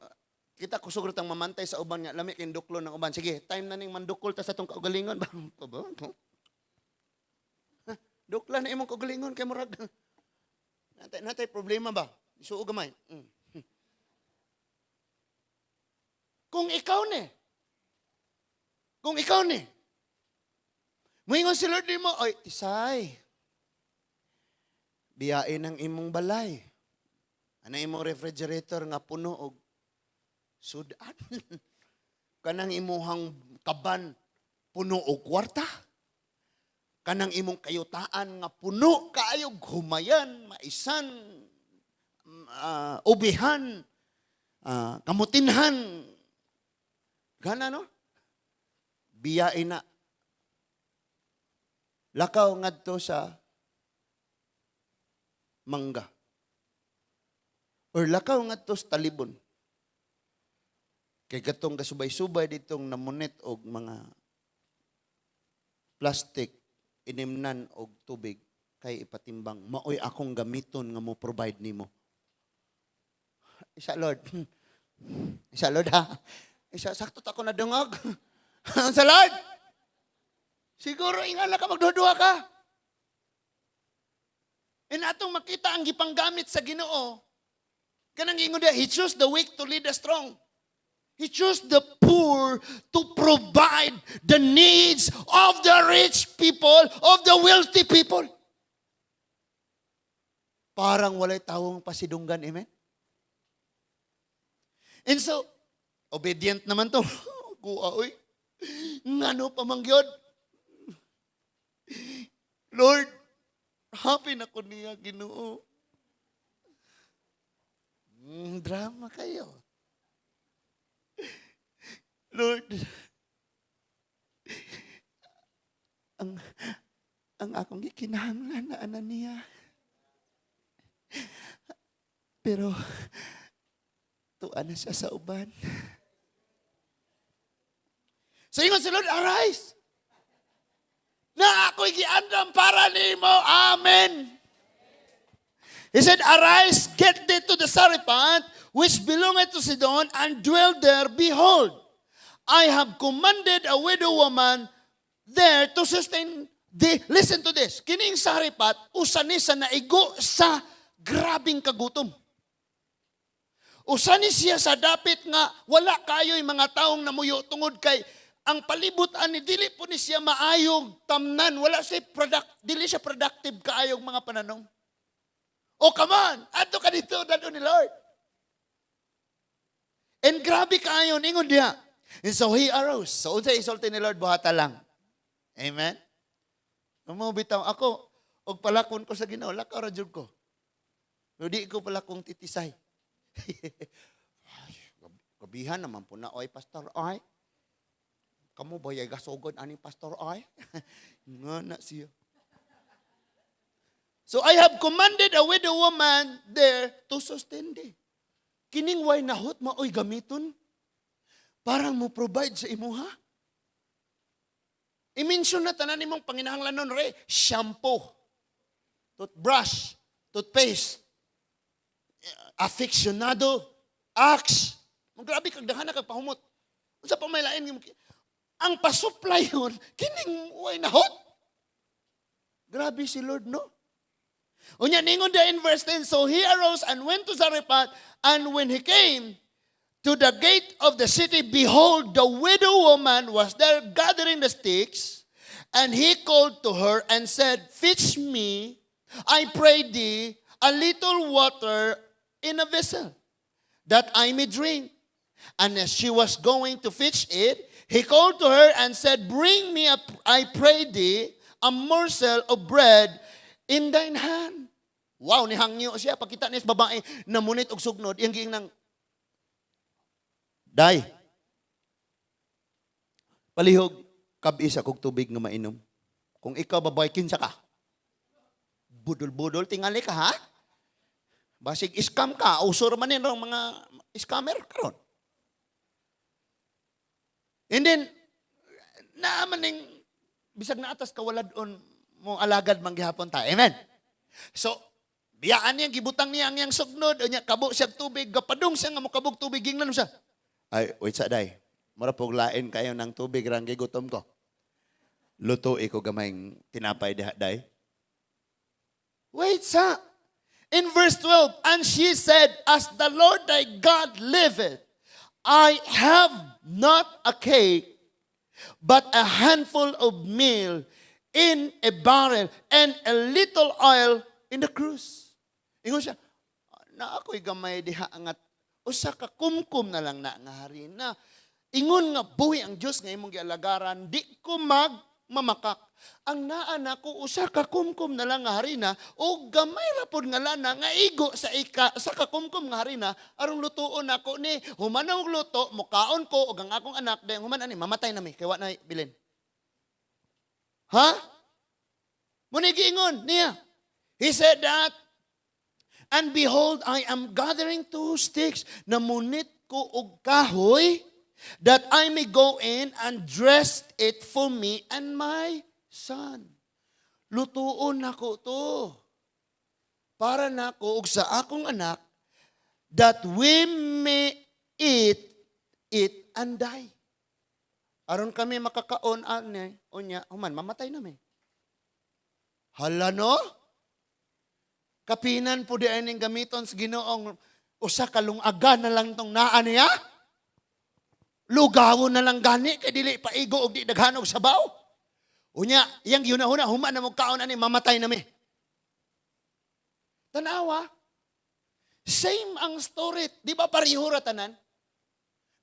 kita kusog ra tang mamantay sa uban nga lami kay duklo ng uban. Sige, time na ning mandukol ta sa tong kaugalingon. Ba? Dukla na imong kaugalingon kay murag. Natay problema ba? Isuo gamay. Kung ikaw ni, Kung ikaw ni, muingon si Lord nimo, "Oy, Tisay, biyain ang imong balay. Ano imong refrigerator nga puno og sudan? Kanang imuhang kaban puno og kwarta. Kanang imong kayutaan nga puno kaayo humayan, maisan, ubihan, kamutinhan. Gana, no? Biyain na. Lakaw ngadto sa mangga. Or lakaw ngadto sa talibon. Kay katong kasubay-subay ditong namunit og mga plastic, inimnan og tubig kay ipatimbang, maoy akong gamiton nga mo provide nimo." Isa, Lord. Isa, Lord, ha. Isa, sakto ta ko nadungog. Sa Lord. Siguro ingana ka, magduduha ka. And atong makita ang gipanggamit sa Ginoo. Kanang ingon diya, He choose the weak to lead the strong. He chose the poor to provide the needs of the rich people, of the wealthy people. Parang walay tawong pasidunggan, amen? And so, obedient naman to. Kuha, oy. Ngano pa man gyud? Lord, happy na ko niya, Ginoo. Drama kayo. Lord, ang akong gikinahanglan na ana niya. Pero tuwa na siya sa uban. So ingon si Lord, "Arise. Na ako'y giandam para nimo. Amen." He said, "Arise, get thee to the Zarephath, which belongeth to Sidon, and dwell there. Behold, I have commanded a widow woman there to sustain thee." Listen to this. Kining Zarephath, usa ni sa naigo sa grabing kagutom. Usa ni siya sa dapit nga wala kayo'y mga taong namuyo tungod kay ang palibot ani dili po ni siya maayog tamnan, wala siya product, dili siya productive kaayog mga pananom. Oh, come on, adto ka dito, dado ni Lord. And grabe kaayo ingon diha. And so he arose. So unsa isulti ni Lord, buhata lang. Amen. Mo bitaw ako og palakon ko sa Ginoo, lakaw ra jud ko. Pero di ko palakong titisay. Ay, gabihan naman po na, oy, pastor, ay. Kamo ba yay gasugod ani, pastor, ay? Nga na siya. "So I have commanded a widow woman there to sustain thee." Kining way nahot maoy gamiton. Parang mo provide sa imuha. I-mention na tanan nimong panginahanglanon re, shampoo, toothbrush, toothpaste, aficionado, Axe. Grabe kag daghan na kag pahumot. Unsa pa may lain nga ang pa-supply yun, kining way nahot. Grabe si Lord, no? Unya ningon dia in verse 10, "So he arose and went to Zarephath, and when he came to the gate of the city, behold, the widow woman was there gathering the sticks, and he called to her and said, 'Fetch me, I pray thee, a little water in a vessel, that I may drink.' And as she was going to fetch it, he called to her and said, 'Bring me, I pray thee, a morsel of bread in thine hand.'" Wow, nihangyo siya. Pagkita niya sa babae, namunit og sugnod, iyang giingnan, "Day, palihog, kab-i sa kog tubig nga mainom." Kung ikaw babae, kinsa ka? Budol-budol, tingali ka, ha? Basig scam ka, uso man yun ang mga scammer karon. And then, naaman ning, bisag na atas kawalad-on mo alagad man gihapon ta. Amen. So, biyaan niya, gibutang niya ang iyang sugnod, unya kabo siya tubig, gapadung siya nga mokabog tubig, gingnan siya, "Ay, wait sa day. Mura pog lain kayo ng tubig rang gigutom ko. Luto ko gamayng tinapay diha, day." Wait sa. In verse 12, "And she said, 'As the Lord thy God liveth, I have not a cake, But a handful of meal in a barrel and a little oil in the cruse." Ingon siya, "Na ako'y gamay diha nga usa ka kumkum na lang na nga harina. Ingon nga buhi ang Dios nga imong gialagaran, di ko mag mamakak. Ang naa nako, usa ka kumkum na lang nga harina o gamay ra pod nga lana nga igo sa ika sa kakumkum nga harina aron lutuon nako ni. Human na og luto, mukaon ko ug ang akong anak, dayon human ani mamatay na mi kay wa na bilin." Ha? Mao ni giingon niya. He said that, "And behold, I am gathering two sticks, namunit ko og kahoy, that I may go in and dress it for me and my son." Lutuon nako to para nako ug sa akong anak, that we may eat it and die. Aron kami makakaon ani, unya, human mamatay nami. Hala, no? Kapinan po di ning gamiton sa Ginoong usa ka lungagan na lang tong naa niya. Lugawon na lang gani kay dili pa igo og di daghan og sabaw. Unya, iyang gihuna-huna, human na mo kaon ani, mamatay nami. Tanawa. Same ang story. Di ba pareho ra tanan?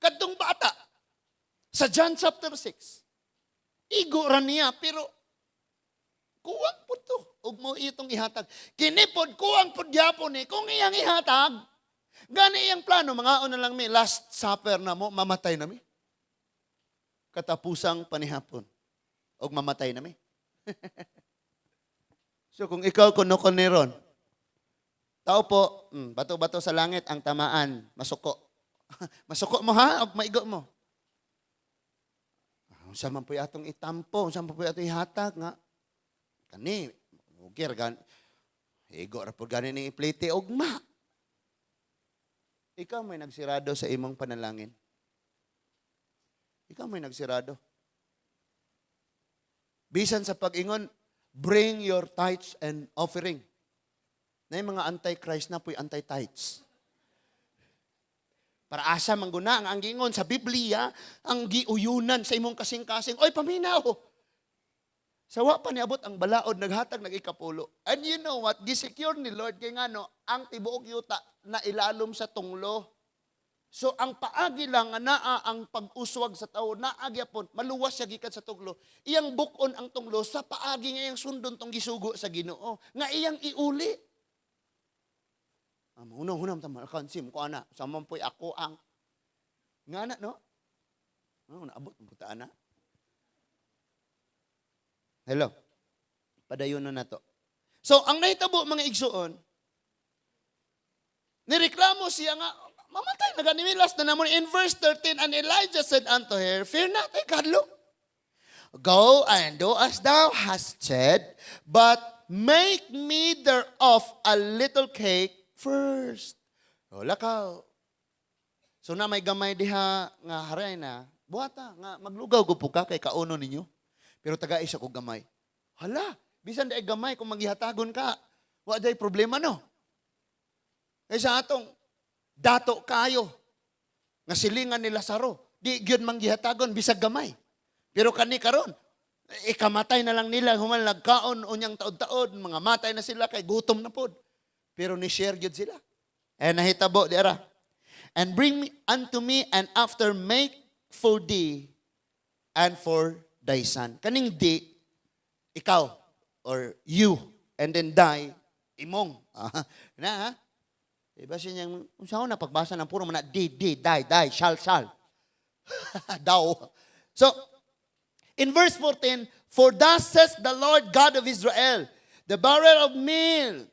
Kadtong bata sa John chapter 6. Igo ra niya pero kuwang po to. Ug mo itong ihatag. Kini pod, kuwang pod gyapon ni kung iyang ihatag. Gani iyang plano, mga na lang mi, last supper na mo, mamatay na mi. Katapusang panihapon. Og mamatay na mi. So kung ikaw kuno ron, tao po, bato-bato sa langit ang tamaan, masuko. Masuko mo ha, og maigo mo. Ah, unsa man po'y atong itampo, unsa man po'y atong ihatag nga kani ugir gan igo ra pud gani ning iplite ugma. Ikaw may nagsirado sa imong panalangin. Ikaw may nagsirado. Bisan sa pag-ingon, "Bring your tithes and offering." Na yung mga anti-Christ na po'y anti-tithes. Para asa mangguna ang giingon sa Biblia, ang giuyunan sa imong kasing-kasing, "Oy, paminaw!" Sa wa pa niabot ang balaod, naghatag nag-ikapulo. And you know what? Gisecure ni Lord kay ngano, ang tibuok yuta na ilalom sa tunglo. So ang paagi lang nga naa ang pag-uswag sa tao, naa gyapon, maluwas siya gikan sa tunglo. Iyang buk-on ang tunglo sa paagi nga iyang sundon tong gisugo sa Ginoo, nga iyang iuli. Hunong-hunong ta alkansim ko ana, sa man po'y ako ang nga na, no? Ano naabot ang buta ana? Hello. Padayon na nato. So, ang nahitabo, mga igsuon, nireklamo siya nga, mamatay na gani last na namon. In verse 13, "And Elijah said unto her, 'Fear not,'" ay kadlok. "Go and do as thou hast said, but make me thereof a little cake first." Wala ka. So na may gamay diha nga haray na, buhata nga maglugaw ko po ka kay kauno ninyo. Pero taga isa ko gamay. Hala, bisan di ay gamay kung maghihatagon ka, wa day problema, no? Kaysa atong dato kayo nga silingan ni Lazaro, di gyud manggihatagon bisag gamay. Pero kani karon, ikamatay na lang nila human nagkaon unyang taod-taod, mga matay na sila kay gutom na pod. Pero ni share gyud sila. Eh nahitabo di ara. "And bring me unto me, and after make for thee and for thy son." Kaning "thee," ikaw or you, and then "thy," imong. Ah, na ha? Iba siya niyang, unsa na pagbasa ng puro man na "thee, thee, thy, thy, shall, shall." Daw. So, in verse 14, "For thus says the Lord God of Israel, the barrel of meal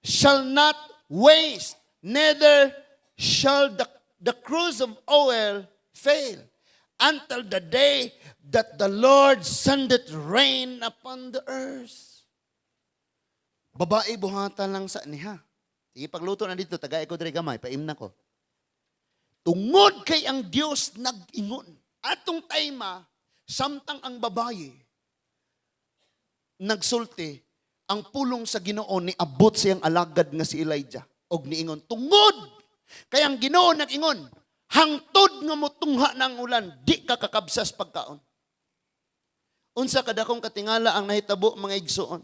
shall not waste, neither shall the cruse of oil fail, until the day that the Lord sendeth rain upon the earth." Babae, buhatan lang sa niya. Sige, pagluto na dito, tagay ko diri gamay, paimna ko. Tungod kay ang Dios nag-ingon. Atong time, samtang ang babaye nagsulti, ang pulong sa Ginoo ni abot siyang alagad nga si Elijah og niingon, "Tungod kay ang Ginoo nag-ingon, Hangtod nga mutungha ng ulan, di ka kakabsas pagkaon. Unsa kadakong katingala ang nahitabo, mga igsuon?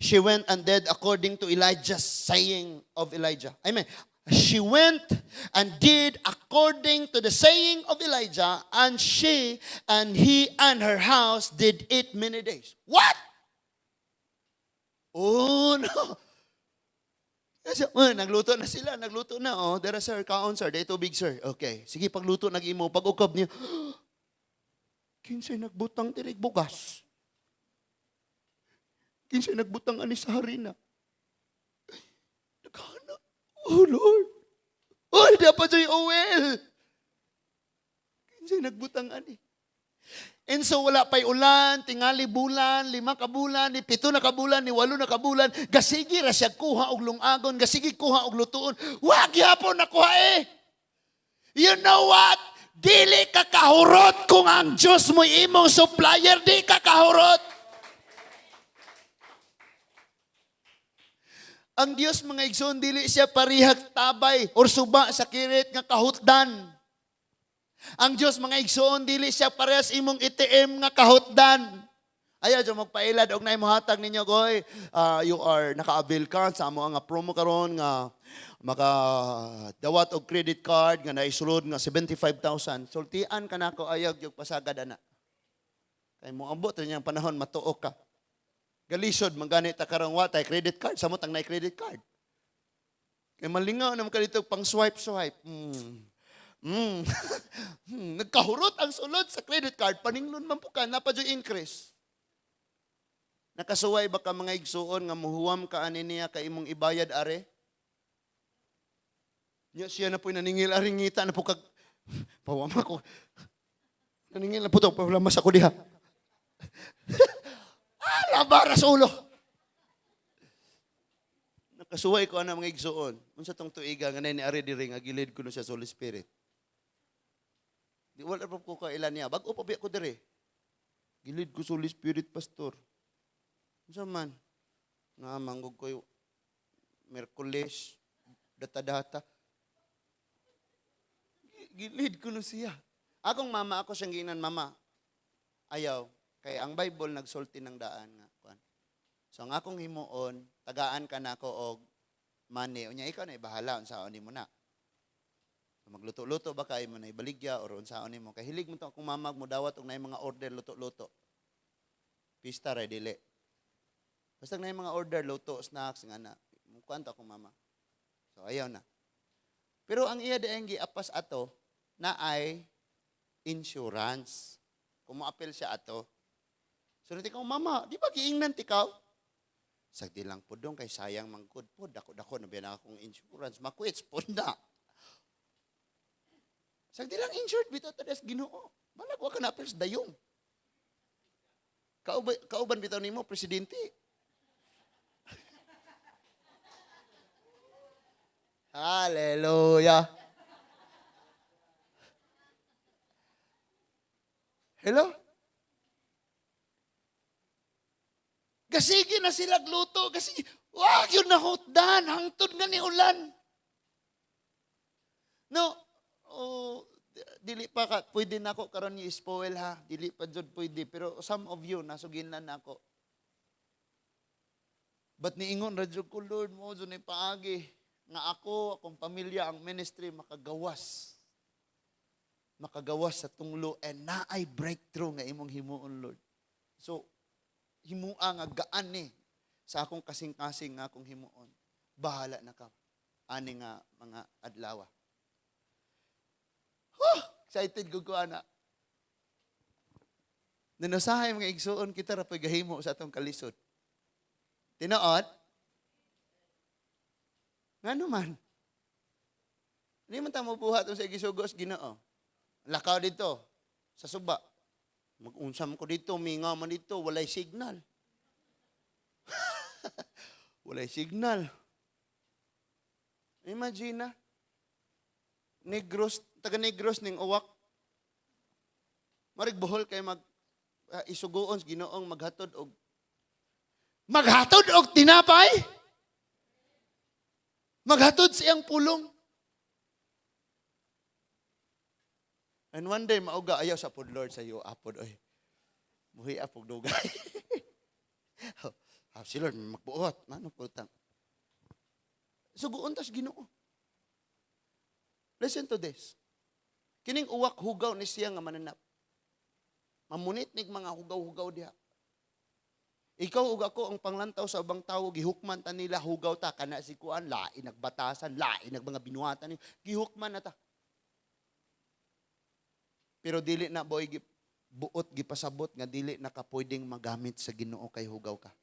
She went and did according to Elijah's saying of Elijah. I mean, she went and did according to the saying of Elijah, and she and he and her house did eat many days. What? Oh, no. Kasi, oh, nagluto na sila, nagluto na. Oh, dera sir, kaon sir, dito tubig sir. Okay, sige, pagluto nag-imo, pag ukab niya, "Kinsay nagbutang diri bugas? Kinsay nagbutang ani sa harina?" Naghanap. Oh Lord. Oh, dapat sa'yo oil. Kinsay nagbutang ani? And so wala pa'y ulan, tingali bulan, 5 ka bulan, ni 7 na ka bulan, ni 8 na ka bulan, gasigi ra siya kuha og lungagon, gasigi kuha og lutuon. Wa gyapon nakuha eh. You know what? Dili ka kahurot kung ang Diyos mo imong supplier, di ka kahurot. Ang Diyos, mga igsoon, dili siya parihag tabay or suba sa kirit nga kahutdan. Ang Diyos, mga igsoon, dili siya parehas imong ATM nga kahutdan. Ayaw dyan magpailad og naay mohatag ninyo koy, you are naka-avail ka sa amo nga promo karon nga makadawat og credit card nga naisulod nga 75,000. Sultian ka nako, ayaw gyud pasagad ana. Kay moabot rin niyang panahon matuok ka. Galisod man gani ta karon, wa tay credit card, samot ang nay credit card. Kay malingaw naman ka dito pang swipe swipe. Nagkahurot ang sulod sa credit card, paninglon man po ka, napa jud increase. Nakasuway ba ka, mga igsuon, nga muhuwam ka ani niya kay imong ibayad are? Nya siya na po naningil ari ngita na po kag pawama ko. Naningil na po to, pawama sa ko diha. Ah, labara sa ulo. Nakasuway ko ana, mga igsuon. Unsa tong tuiga nga ni ari diri nga gilid ko no siya sa Holy Spirit. Di wala pa ko kailan niya. Bag-o pa biya ko diri. Gilid ko sa Holy Spirit, pastor. Unsa man? Nga manggug ko Merkules, data-data. Gilid ko no siya. Akong mama, ako siyang ginan, "Mama, ayaw. Kay ang Bible nagsulti ng daan nga. Kuan. So ang akong himuon, tagaan ka na ako og money. Unya ikaw na ibahala unsaon nimo na. So, magluto-luto ba kay mo na ibaligya or unsaon nimo? Kay hilig mo to akong mama mo dawat og naay mga order luto-luto. Pista ra dili. Basta naay mga order luto snacks nga na. Kuan to akong mama. So ayaw na. Pero ang iya diay giapas ato na ay insurance. Kung moapil siya ato. So nati ko, "Mama, di ba giingnan tikaw?" Sagdi lang po dong, kay sayang manggod po. Dako-dako na biya na akong insurance. Makwits po na. Sagdi lang insured, bitaw tadas Ginoo. Balag wa ka na apil sa dayong. Kauban bitaw nimo presidente. Hallelujah. Hello? Gasigi na sila gluto. Gasigi. Wag yun na hutdan. Hangtod nga ni ulan. No. Oh, dili pa ka, pwede na ako karon ni spoil ha. Dili pa jud pwede. Pero some of you, nasugin na nako. But niingon ra jud ko, "Lord, mo jud ni paagi nga ako, akong pamilya, ang ministry makagawas. Makagawas sa tunglo and naay breakthrough nga imong himuon, Lord." So, himua nga gaan ni sa akong kasing-kasing nga akong himuon. Bahala na ka. Ani nga mga adlaw. Huh! Excited ko ko, ana. Nanusahay, mga igsuon, kita ra po'y gahimo sa atong kalisod. Tinuod? Ngano man? Hindi man ta mobuhat sa gisugos Ginoo. Lakaw dito sa suba. Mag-unsam ko dito, mingaw man dito, walay signal. Walay signal. Imagine na. Negros, taga Negros ning uwak. Marig buhol kay mag isugoon sa Ginoong maghatod og tinapay. Maghatod sa iyang pulong. And one day, mauga, ayaw sa pod, Lord, sa iyo, apod, oy. Muhi apog dugay. Ah, si Lord, magbuot. Mano po tang. Suguon tas Ginoo. Listen to this. Kining uwak, hugaw ni siya nga mananap. Mamunit nig mga hugaw-hugaw diha. Ikaw ug ako, ang panglantaw sa ubang tawo, gihukman ta nila, hugaw ta kana si kuan, lain nagbatasan, lain nag mga binuhatan, gihukman na ta. Pero dili na boy buot gipasabot nga dili na ka pwedeng magamit sa Ginoo kay hugaw ka.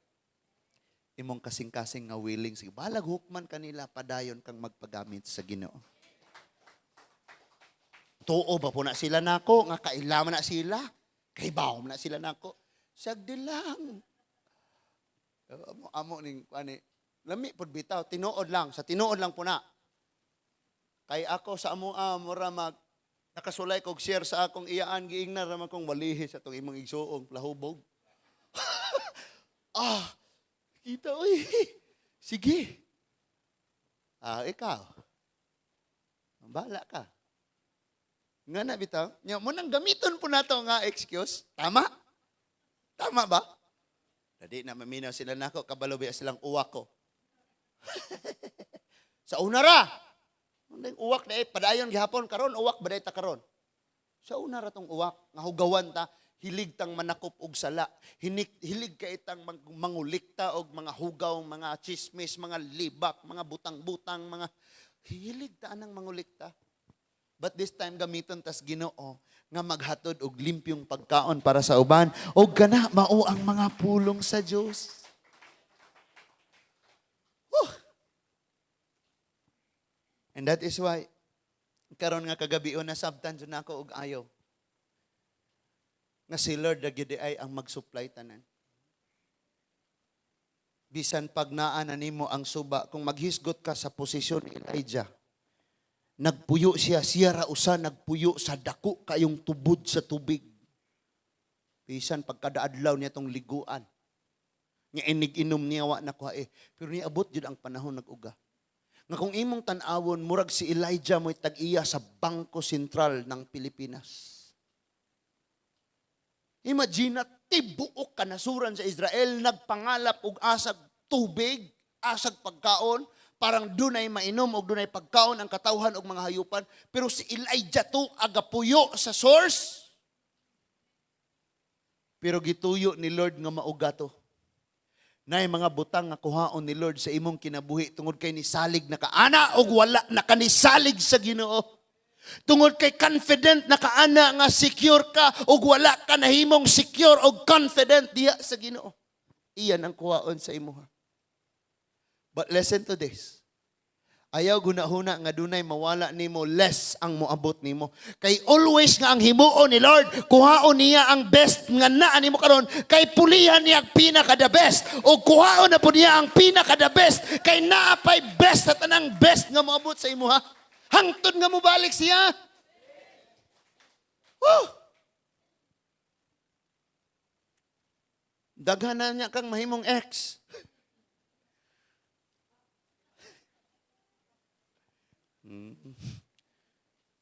Imong kasing-kasing nga willing, sige, balag hukman kanila, padayon kang magpagamit sa Ginoo. Tuo ba po na sila nako nga kailaman na sila? Kay man na sila nako. Sagdi lang. Amo, amo ning ani lami pud bitaw, tinuod lang, sa tinuod lang po na. Kay ako sa amo mura mag nakasulay kog share sa akong iyaan, giingnan ra man kong walihi sa tong imong igsuong lahubog. Ah, kita oy. Sige. Ah, ikaw. Bahala ka. Nga na bitaw. Nya mo nang gamiton po nato nga excuse. Tama? Tama ba? Dadi na maminaw sila nako, kabalo biya silang uwak ko. Sa una ra. Undang uwak na eh, padayon gihapon karon, uwak ba ta karon? Sa una ra tong uwak nga hugawan ta, hilig tang manakop og sala, hinig, hilig kay tang mangulikta og mga hugaw, mga chismis, mga libak, mga butang-butang, mga hilig ta anang mangulikta. But this time gamiton tas Ginoo nga maghatod og limpyong pagkaon para sa uban og kana mao ang mga pulong sa Dios. Whew. And that is why karon nga kagabi na sabtan jud nako og ayo nga si Lord ra gyud ay ang mag-supply tanan. Bisan pag naa na nimo ang suba, kung maghisgot ka sa posisyon ni Elijah, nagpuyo siya, siya ra usa nagpuyo sa dako kayong tubod sa tubig. Bisan pagkadaadlaw niya tong liguan. Nga inig-inom niya, wa na kuha eh. Pero niabot jud ang panahon nag-uga. Nga kung imong tan-awon, murag si Elijah mo'y tag-iya sa Bangko Sentral ng Pilipinas. Imagine na tibuok kanasuran sa Israel, nagpangalap og asag tubig, asag pagkaon, parang dunay mainom og dunay pagkaon ang katawhan og mga hayupan. Pero si Elijah to agapuyo sa source. Pero gituyo ni Lord nga mauga to. Nay mga butang nga kuhaon ni Lord sa imong kinabuhi tungod kay nisalig na kaana og wala na kanisalig sa Ginoo. Tungod kay confident na kaana nga secure ka og wala ka nahimong secure og confident diha sa Ginoo. Iyan ang kuhaon sa imuha. But listen to this. Ayaw gunahuna nga dunay mawala nimo, less ang moabot nimo. Kay always nga ang himuon ni Lord, kuhaon niya ang best nga naa nimo karon, kay pulihan niya ang pinaka the best, o kuhaon na pud niya ang pinaka the best kay naa pay best sa tanang best nga moabot sa imuha. Hangtod nga mobalik siya. Woo! Daghan na niya kang mahimong ex.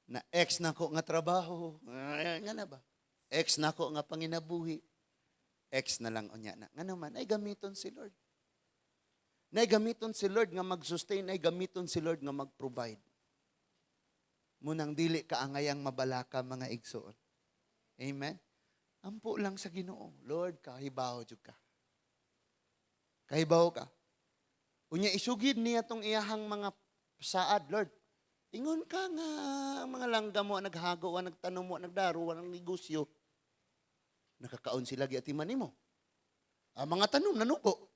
Na ex na ko nga trabaho. Ay, nga na ba? Ex na ko nga panginabuhi. Ex na lang unya na. Nga naman, ay gamiton si Lord. Nay gamiton si Lord nga mag-sustain, ay gamiton si Lord nga mag-provide. Munang dili ka angayang mabalaka, mga igsoon. Amen? Ampo lang sa Ginoo. Lord, kahibaw jud ka. Kahibaw ka. Unya isugid niya tong iyahang mga saad, Lord. Ingon ka nga ang mga langga mo, naghago, wa nagtanom mo, nagdaro, wa ng negosyo. Nakakaon sila giatiman nimo. Ang mga tanom nanuko.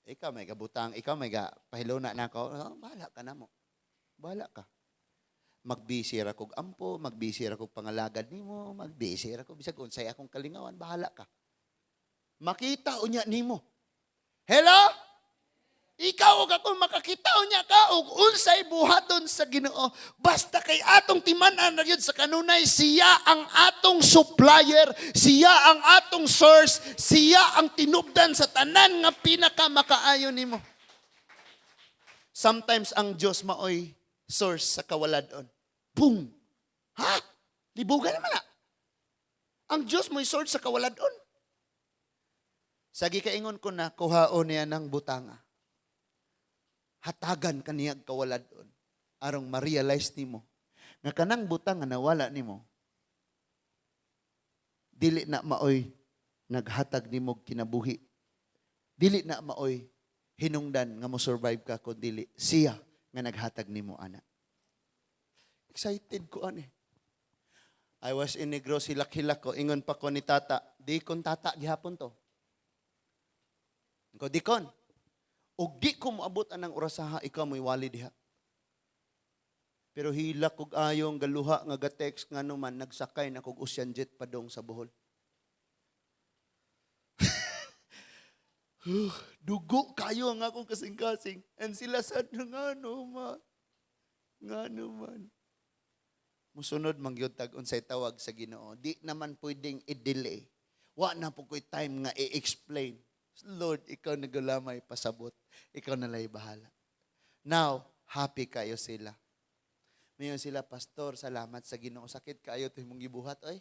Ikaw may gabutang, ikaw may ga pahiluna nako. Oh, bahala ka na mo. Bahala ka. Magbisi ra kog ampo, magbisi ra kog pangalagad nimo, magbisi ra kog bisag unsay akong kalingawan, bahala ka. Makita unya nimo. Hello? Ikaw ug ako makakita unya ka og unsay buhaton sa Ginoo. Basta kay atong timan-an ra gyud sa kanunay, siya ang atong supplier, siya ang atong source, siya ang tinubdan sa tanan nga pinaka makaayo nimo. Sometimes ang Dios maoy source sa kawaladon. Boom! Ha? Libugan naman na. Ang Diyos mo'y source sa kawaladon. Sa gikaingon ko na, kuhaon niya ng butanga. Hatagan kaniya kawaladon. Arong ma-realize nimo nga kanang butang nga nawala nimo, dili na maoy naghatag nimo og kinabuhi. Dili na maoy hinungdan nga mo survive ka kun dili siya nga naghatag nimo ana. Excited ko ani. I was in Negros, hilak-hilak ko, ingon pa ko ni tata, "Dikon tata gihapon to." Ko, "Dikon, ug di ko moabot anang orasaha, ikaw mo'y wali diha." Pero hilak kog ayong galuha nga ga-text nga naman nagsakay na kog Ocean Jet padong sa Bohol. Dugo kayo ang akong kasing-kasing. And sila sad na nga no man. Nga man. Musunod man gyud tag unsay tawag sa Ginoo. Di naman pwedeng i-delay. Wa na po ko'y time nga i-explain. Lord, ikaw nagalamay pasabot. Ikaw na lay bahala. Now, happy kayo sila. Mayon sila, "Pastor, salamat sa Ginoo. Sakit kayo ito imong gibuhat, oy.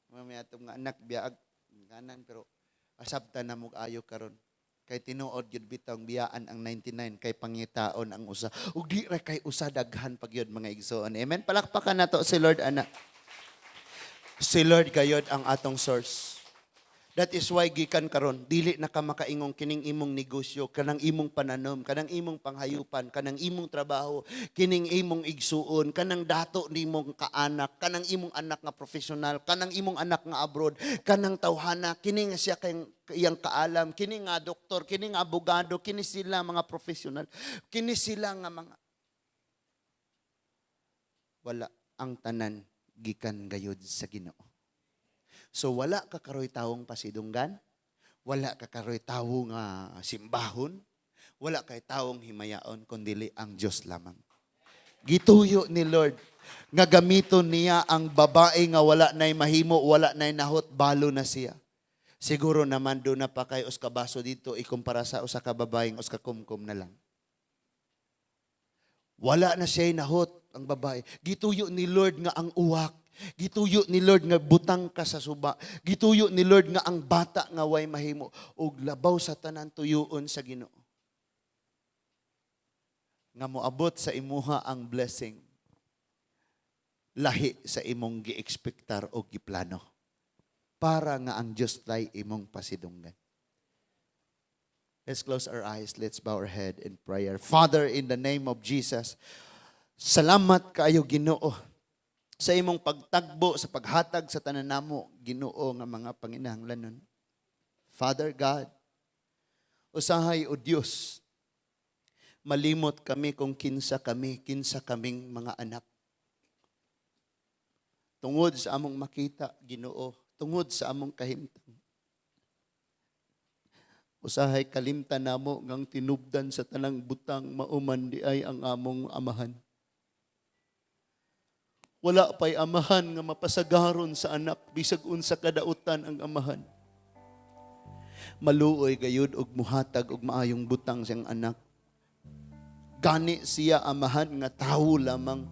Mamaya itong nga anak, biyaag, kanan, pero asabta na mo ayo karon. Kay tinuod gyud bitawng biyaan ang 99 kay pangitaon ang usa. Ug di ra kay usa, daghan pa gyud, mga igsoon. Amen. Palakpakan nato si Lord ana. Si Lord gayod ang atong source. That is why gikan karon dili na ka makaingong kining imong negosyo, kanang imong pananom, kanang imong panghayupan, kanang imong trabaho, kining imong igsuon, kanang dato nimong kaanak, kanang imong anak nga profesional, kanang imong anak nga abroad, kanang tawhana, kini nga siya kay iyang kaalam, kini nga doktor, kini nga abogado, kini sila mga profesional, kini sila nga mga wala, ang tanan gikan gayud sa Ginoo. So wala ka karoy tawong pasidunggan, wala ka karoy tawo nga simbahon, wala kay tawong himayaon kundili ang Dios lamang. Gituyo ni Lord nga gamiton niya ang babae nga wala nay mahimo, wala nay nahot, balo na siya. Siguro naman do na pa kay usa ka baso dito ikumpara sa usa ka babaeng usa ka kumkum na lang. Wala na siya nahot ang babae. Gituyo ni Lord nga ang uwak. Gituyo ni Lord nga butang ka sa suba. Gituyo ni Lord nga ang bata nga way mahimo. Ug labaw sa tanan, tuyuon sa Ginoo. Nga moabot sa imuha ang blessing. Lahi sa imong gi-expectar o giplano. Para nga ang Dios lay imong pasidunggan. Let's close our eyes. Let's bow our head in prayer. Father, in the name of Jesus, salamat kaayo, Ginoo, sa imong pagtagbo, sa paghatag sa tanan namo, Ginoo, nga mga panginahanglanon. Father God, usahay o Dios, malimot kami kung kinsa kami, kinsa kaming mga anak. Tungod sa among makita, Ginoo, tungod sa among kahimtang. Usahay kalimtan namo ngang tinubdan sa tanang butang mauman di ay ang among amahan. Wala pa'y amahan nga mapasagaron sa anak bisag unsa kadautan ang amahan. Maluoy gayud og muhatag og maayong butang siyang anak. Gani siya amahan nga tawo lamang.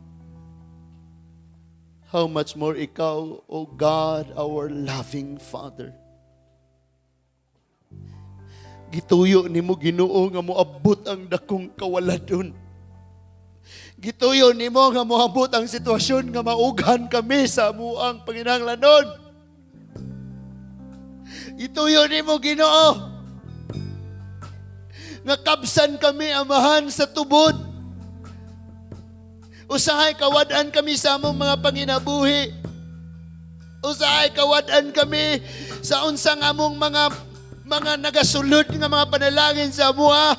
How much more ikaw, O God, our loving Father. Gituyo nimo, Ginoo, nga moabot ang dakong kawaladon. Gituyo nimo nga moabot ang sitwasyon nga maughan kami sa amuang panginahanglanon. Gituyo nimo, Ginoo, nga kabsan kami, Amahan, sa tubod. Usahay kawad-an kami sa among mga panginabuhi. Usahay kawad-an kami sa unsang among mga nagasulod nga mga panalangin sa amoa.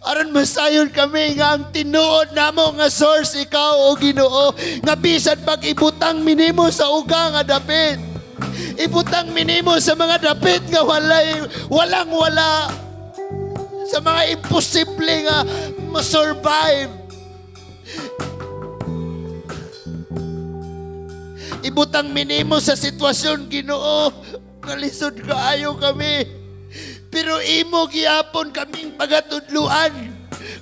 Aron masayon kami nga ang tinuod namo nga source ikaw, o Ginoo, nga bisan pag ibutang minimo sa uga nga dapit. Ibutang minimo sa mga dapit nga walay walang wala, sa mga imposible nga ma-survive. Ibutang minimo sa sitwasyon, Ginoo, nga lisod kaayo kami. Pero imo gihapon kaming pagatudluan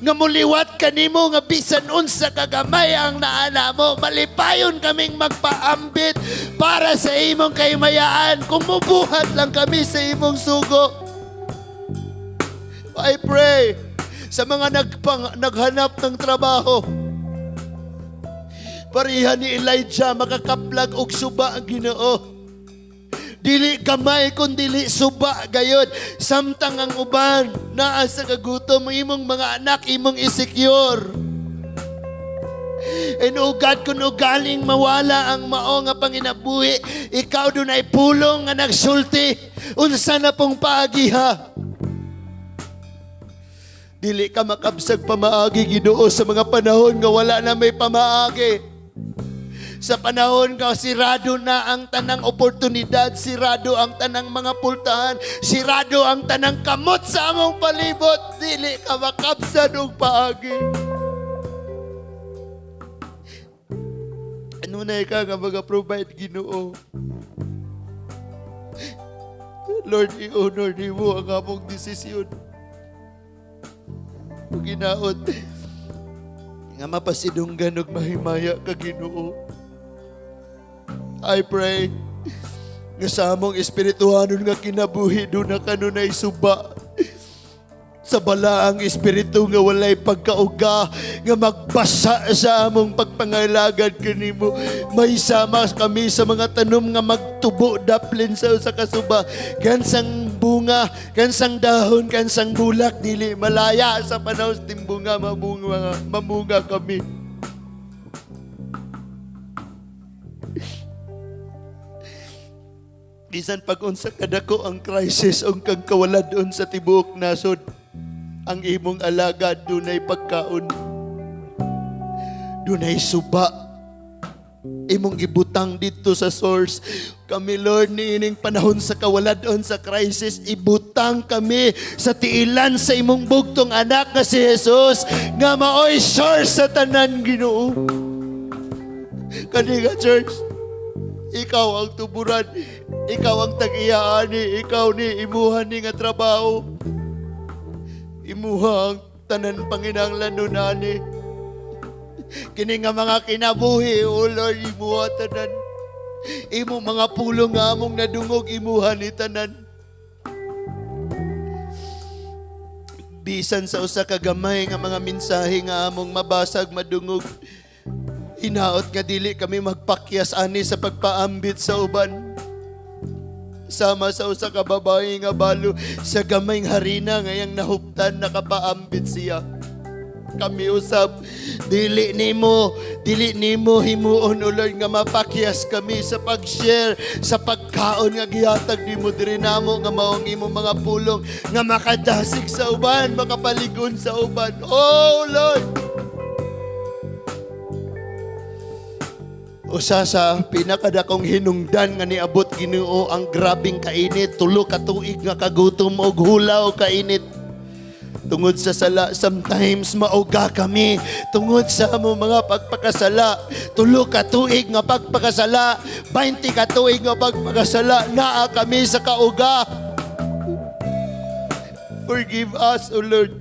Nga muliwat kanimo nga bisan unsa kagamay ang naa namo. Malipayon kaming magpaambit para sa imong kahimayaan kung mubuhat lang kami sa imong sugo. I pray sa mga naghanap ng trabaho. Pareha ni Elijah, makakaplag og suba ang Ginoo. Dili gamay kun dili suba gayod. Samtang ang uban naa sa kagutom, imong mga anak imong i-secure. And oh God, kung ugaling mawala ang mao nga panginabuhi, ikaw dunay pulong nga nagsulti, unsa na pong paagiha? Dili ka makabsag pamaagi, Ginoo, sa mga panahon nga wala na may pamaagi. Sa panahon nga sirado na ang tanang oportunidad, sirado ang tanang mga pultahan, sirado ang tanang kamot sa among palibot, dili ka makabsad og paagi. Ano na ka nga mga-provide, Ginoo? Lord, i-honor nimo ang among desisyon. Ginaot nga mapasidunggan og mahimaya ka, Ginoo. I pray nga sa among espirituhanon nga kinabuhi duna kanunay suba sa balaang espiritu nga walay pagkauga nga magbasa sa among pagpangalagad kanimo. May sama kami sa mga tanom nga magtubo daplin sa usa ka suba, kansang bunga, kansang dahon, kansang bulak dili malaya sa panahon sa timbunga, mamunga, mamunga kami. Bisan pag-unsa kadako ang crisis o kang kawaladon sa tibuok nasod, ang imong alagad dunay pagkaon, dunay suba. Imong gibutang dito sa source. Kami, Lord, niining panahon sa kawaladon sa crisis, ibutang kami sa tiilan sa imong bugtong anak nga si Jesus, nga maoy source sa tanan, Ginoo. Kani nga church, ikaw ang tuburan, ikaw ang tag-iyaani, ikaw ni imuha ni nga trabaho. Imuha ang tanan panginahanglan ani. Kini nga mga kinabuhi, O Lord, imuha tanan. Imo mga pulong nga among nadungog, imuha ni tanan. Bisan sa usa ka gamay nga mga mensahe nga among mabasag, madungog, hinaot nga dili kami magpakyas ani sa pagpaambit sa uban. Sama sa usa ka babae nga balo sa gamayng harina ngayang nahuptan, nakapaambit siya. Kami usab, dili nimo himuon, O Lord, nga mapakyas kami sa pag-share sa pagkaon nga gihatag nimo diri namo nga maong imong mga pulong nga makadasig sa uban, makapaligon sa uban. Oh Lord, usa sa pinakadakong hinungdan nga niabot, Ginoo, ang grabing kainit, 3 ka tuig nga kagutom og hulaw kainit. Tungod sa sala, sometimes mauga kami. Tungod sa among mga pagpakasala, 3 ka tuig nga pagpakasala, 20 ka tuig nga pagpakasala, naa kami sa kauga. Forgive us, O Lord.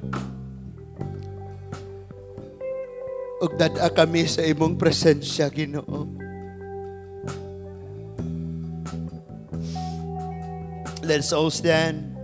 Ug dad-a kami sa imong presensya, Ginoo. Let's all stand.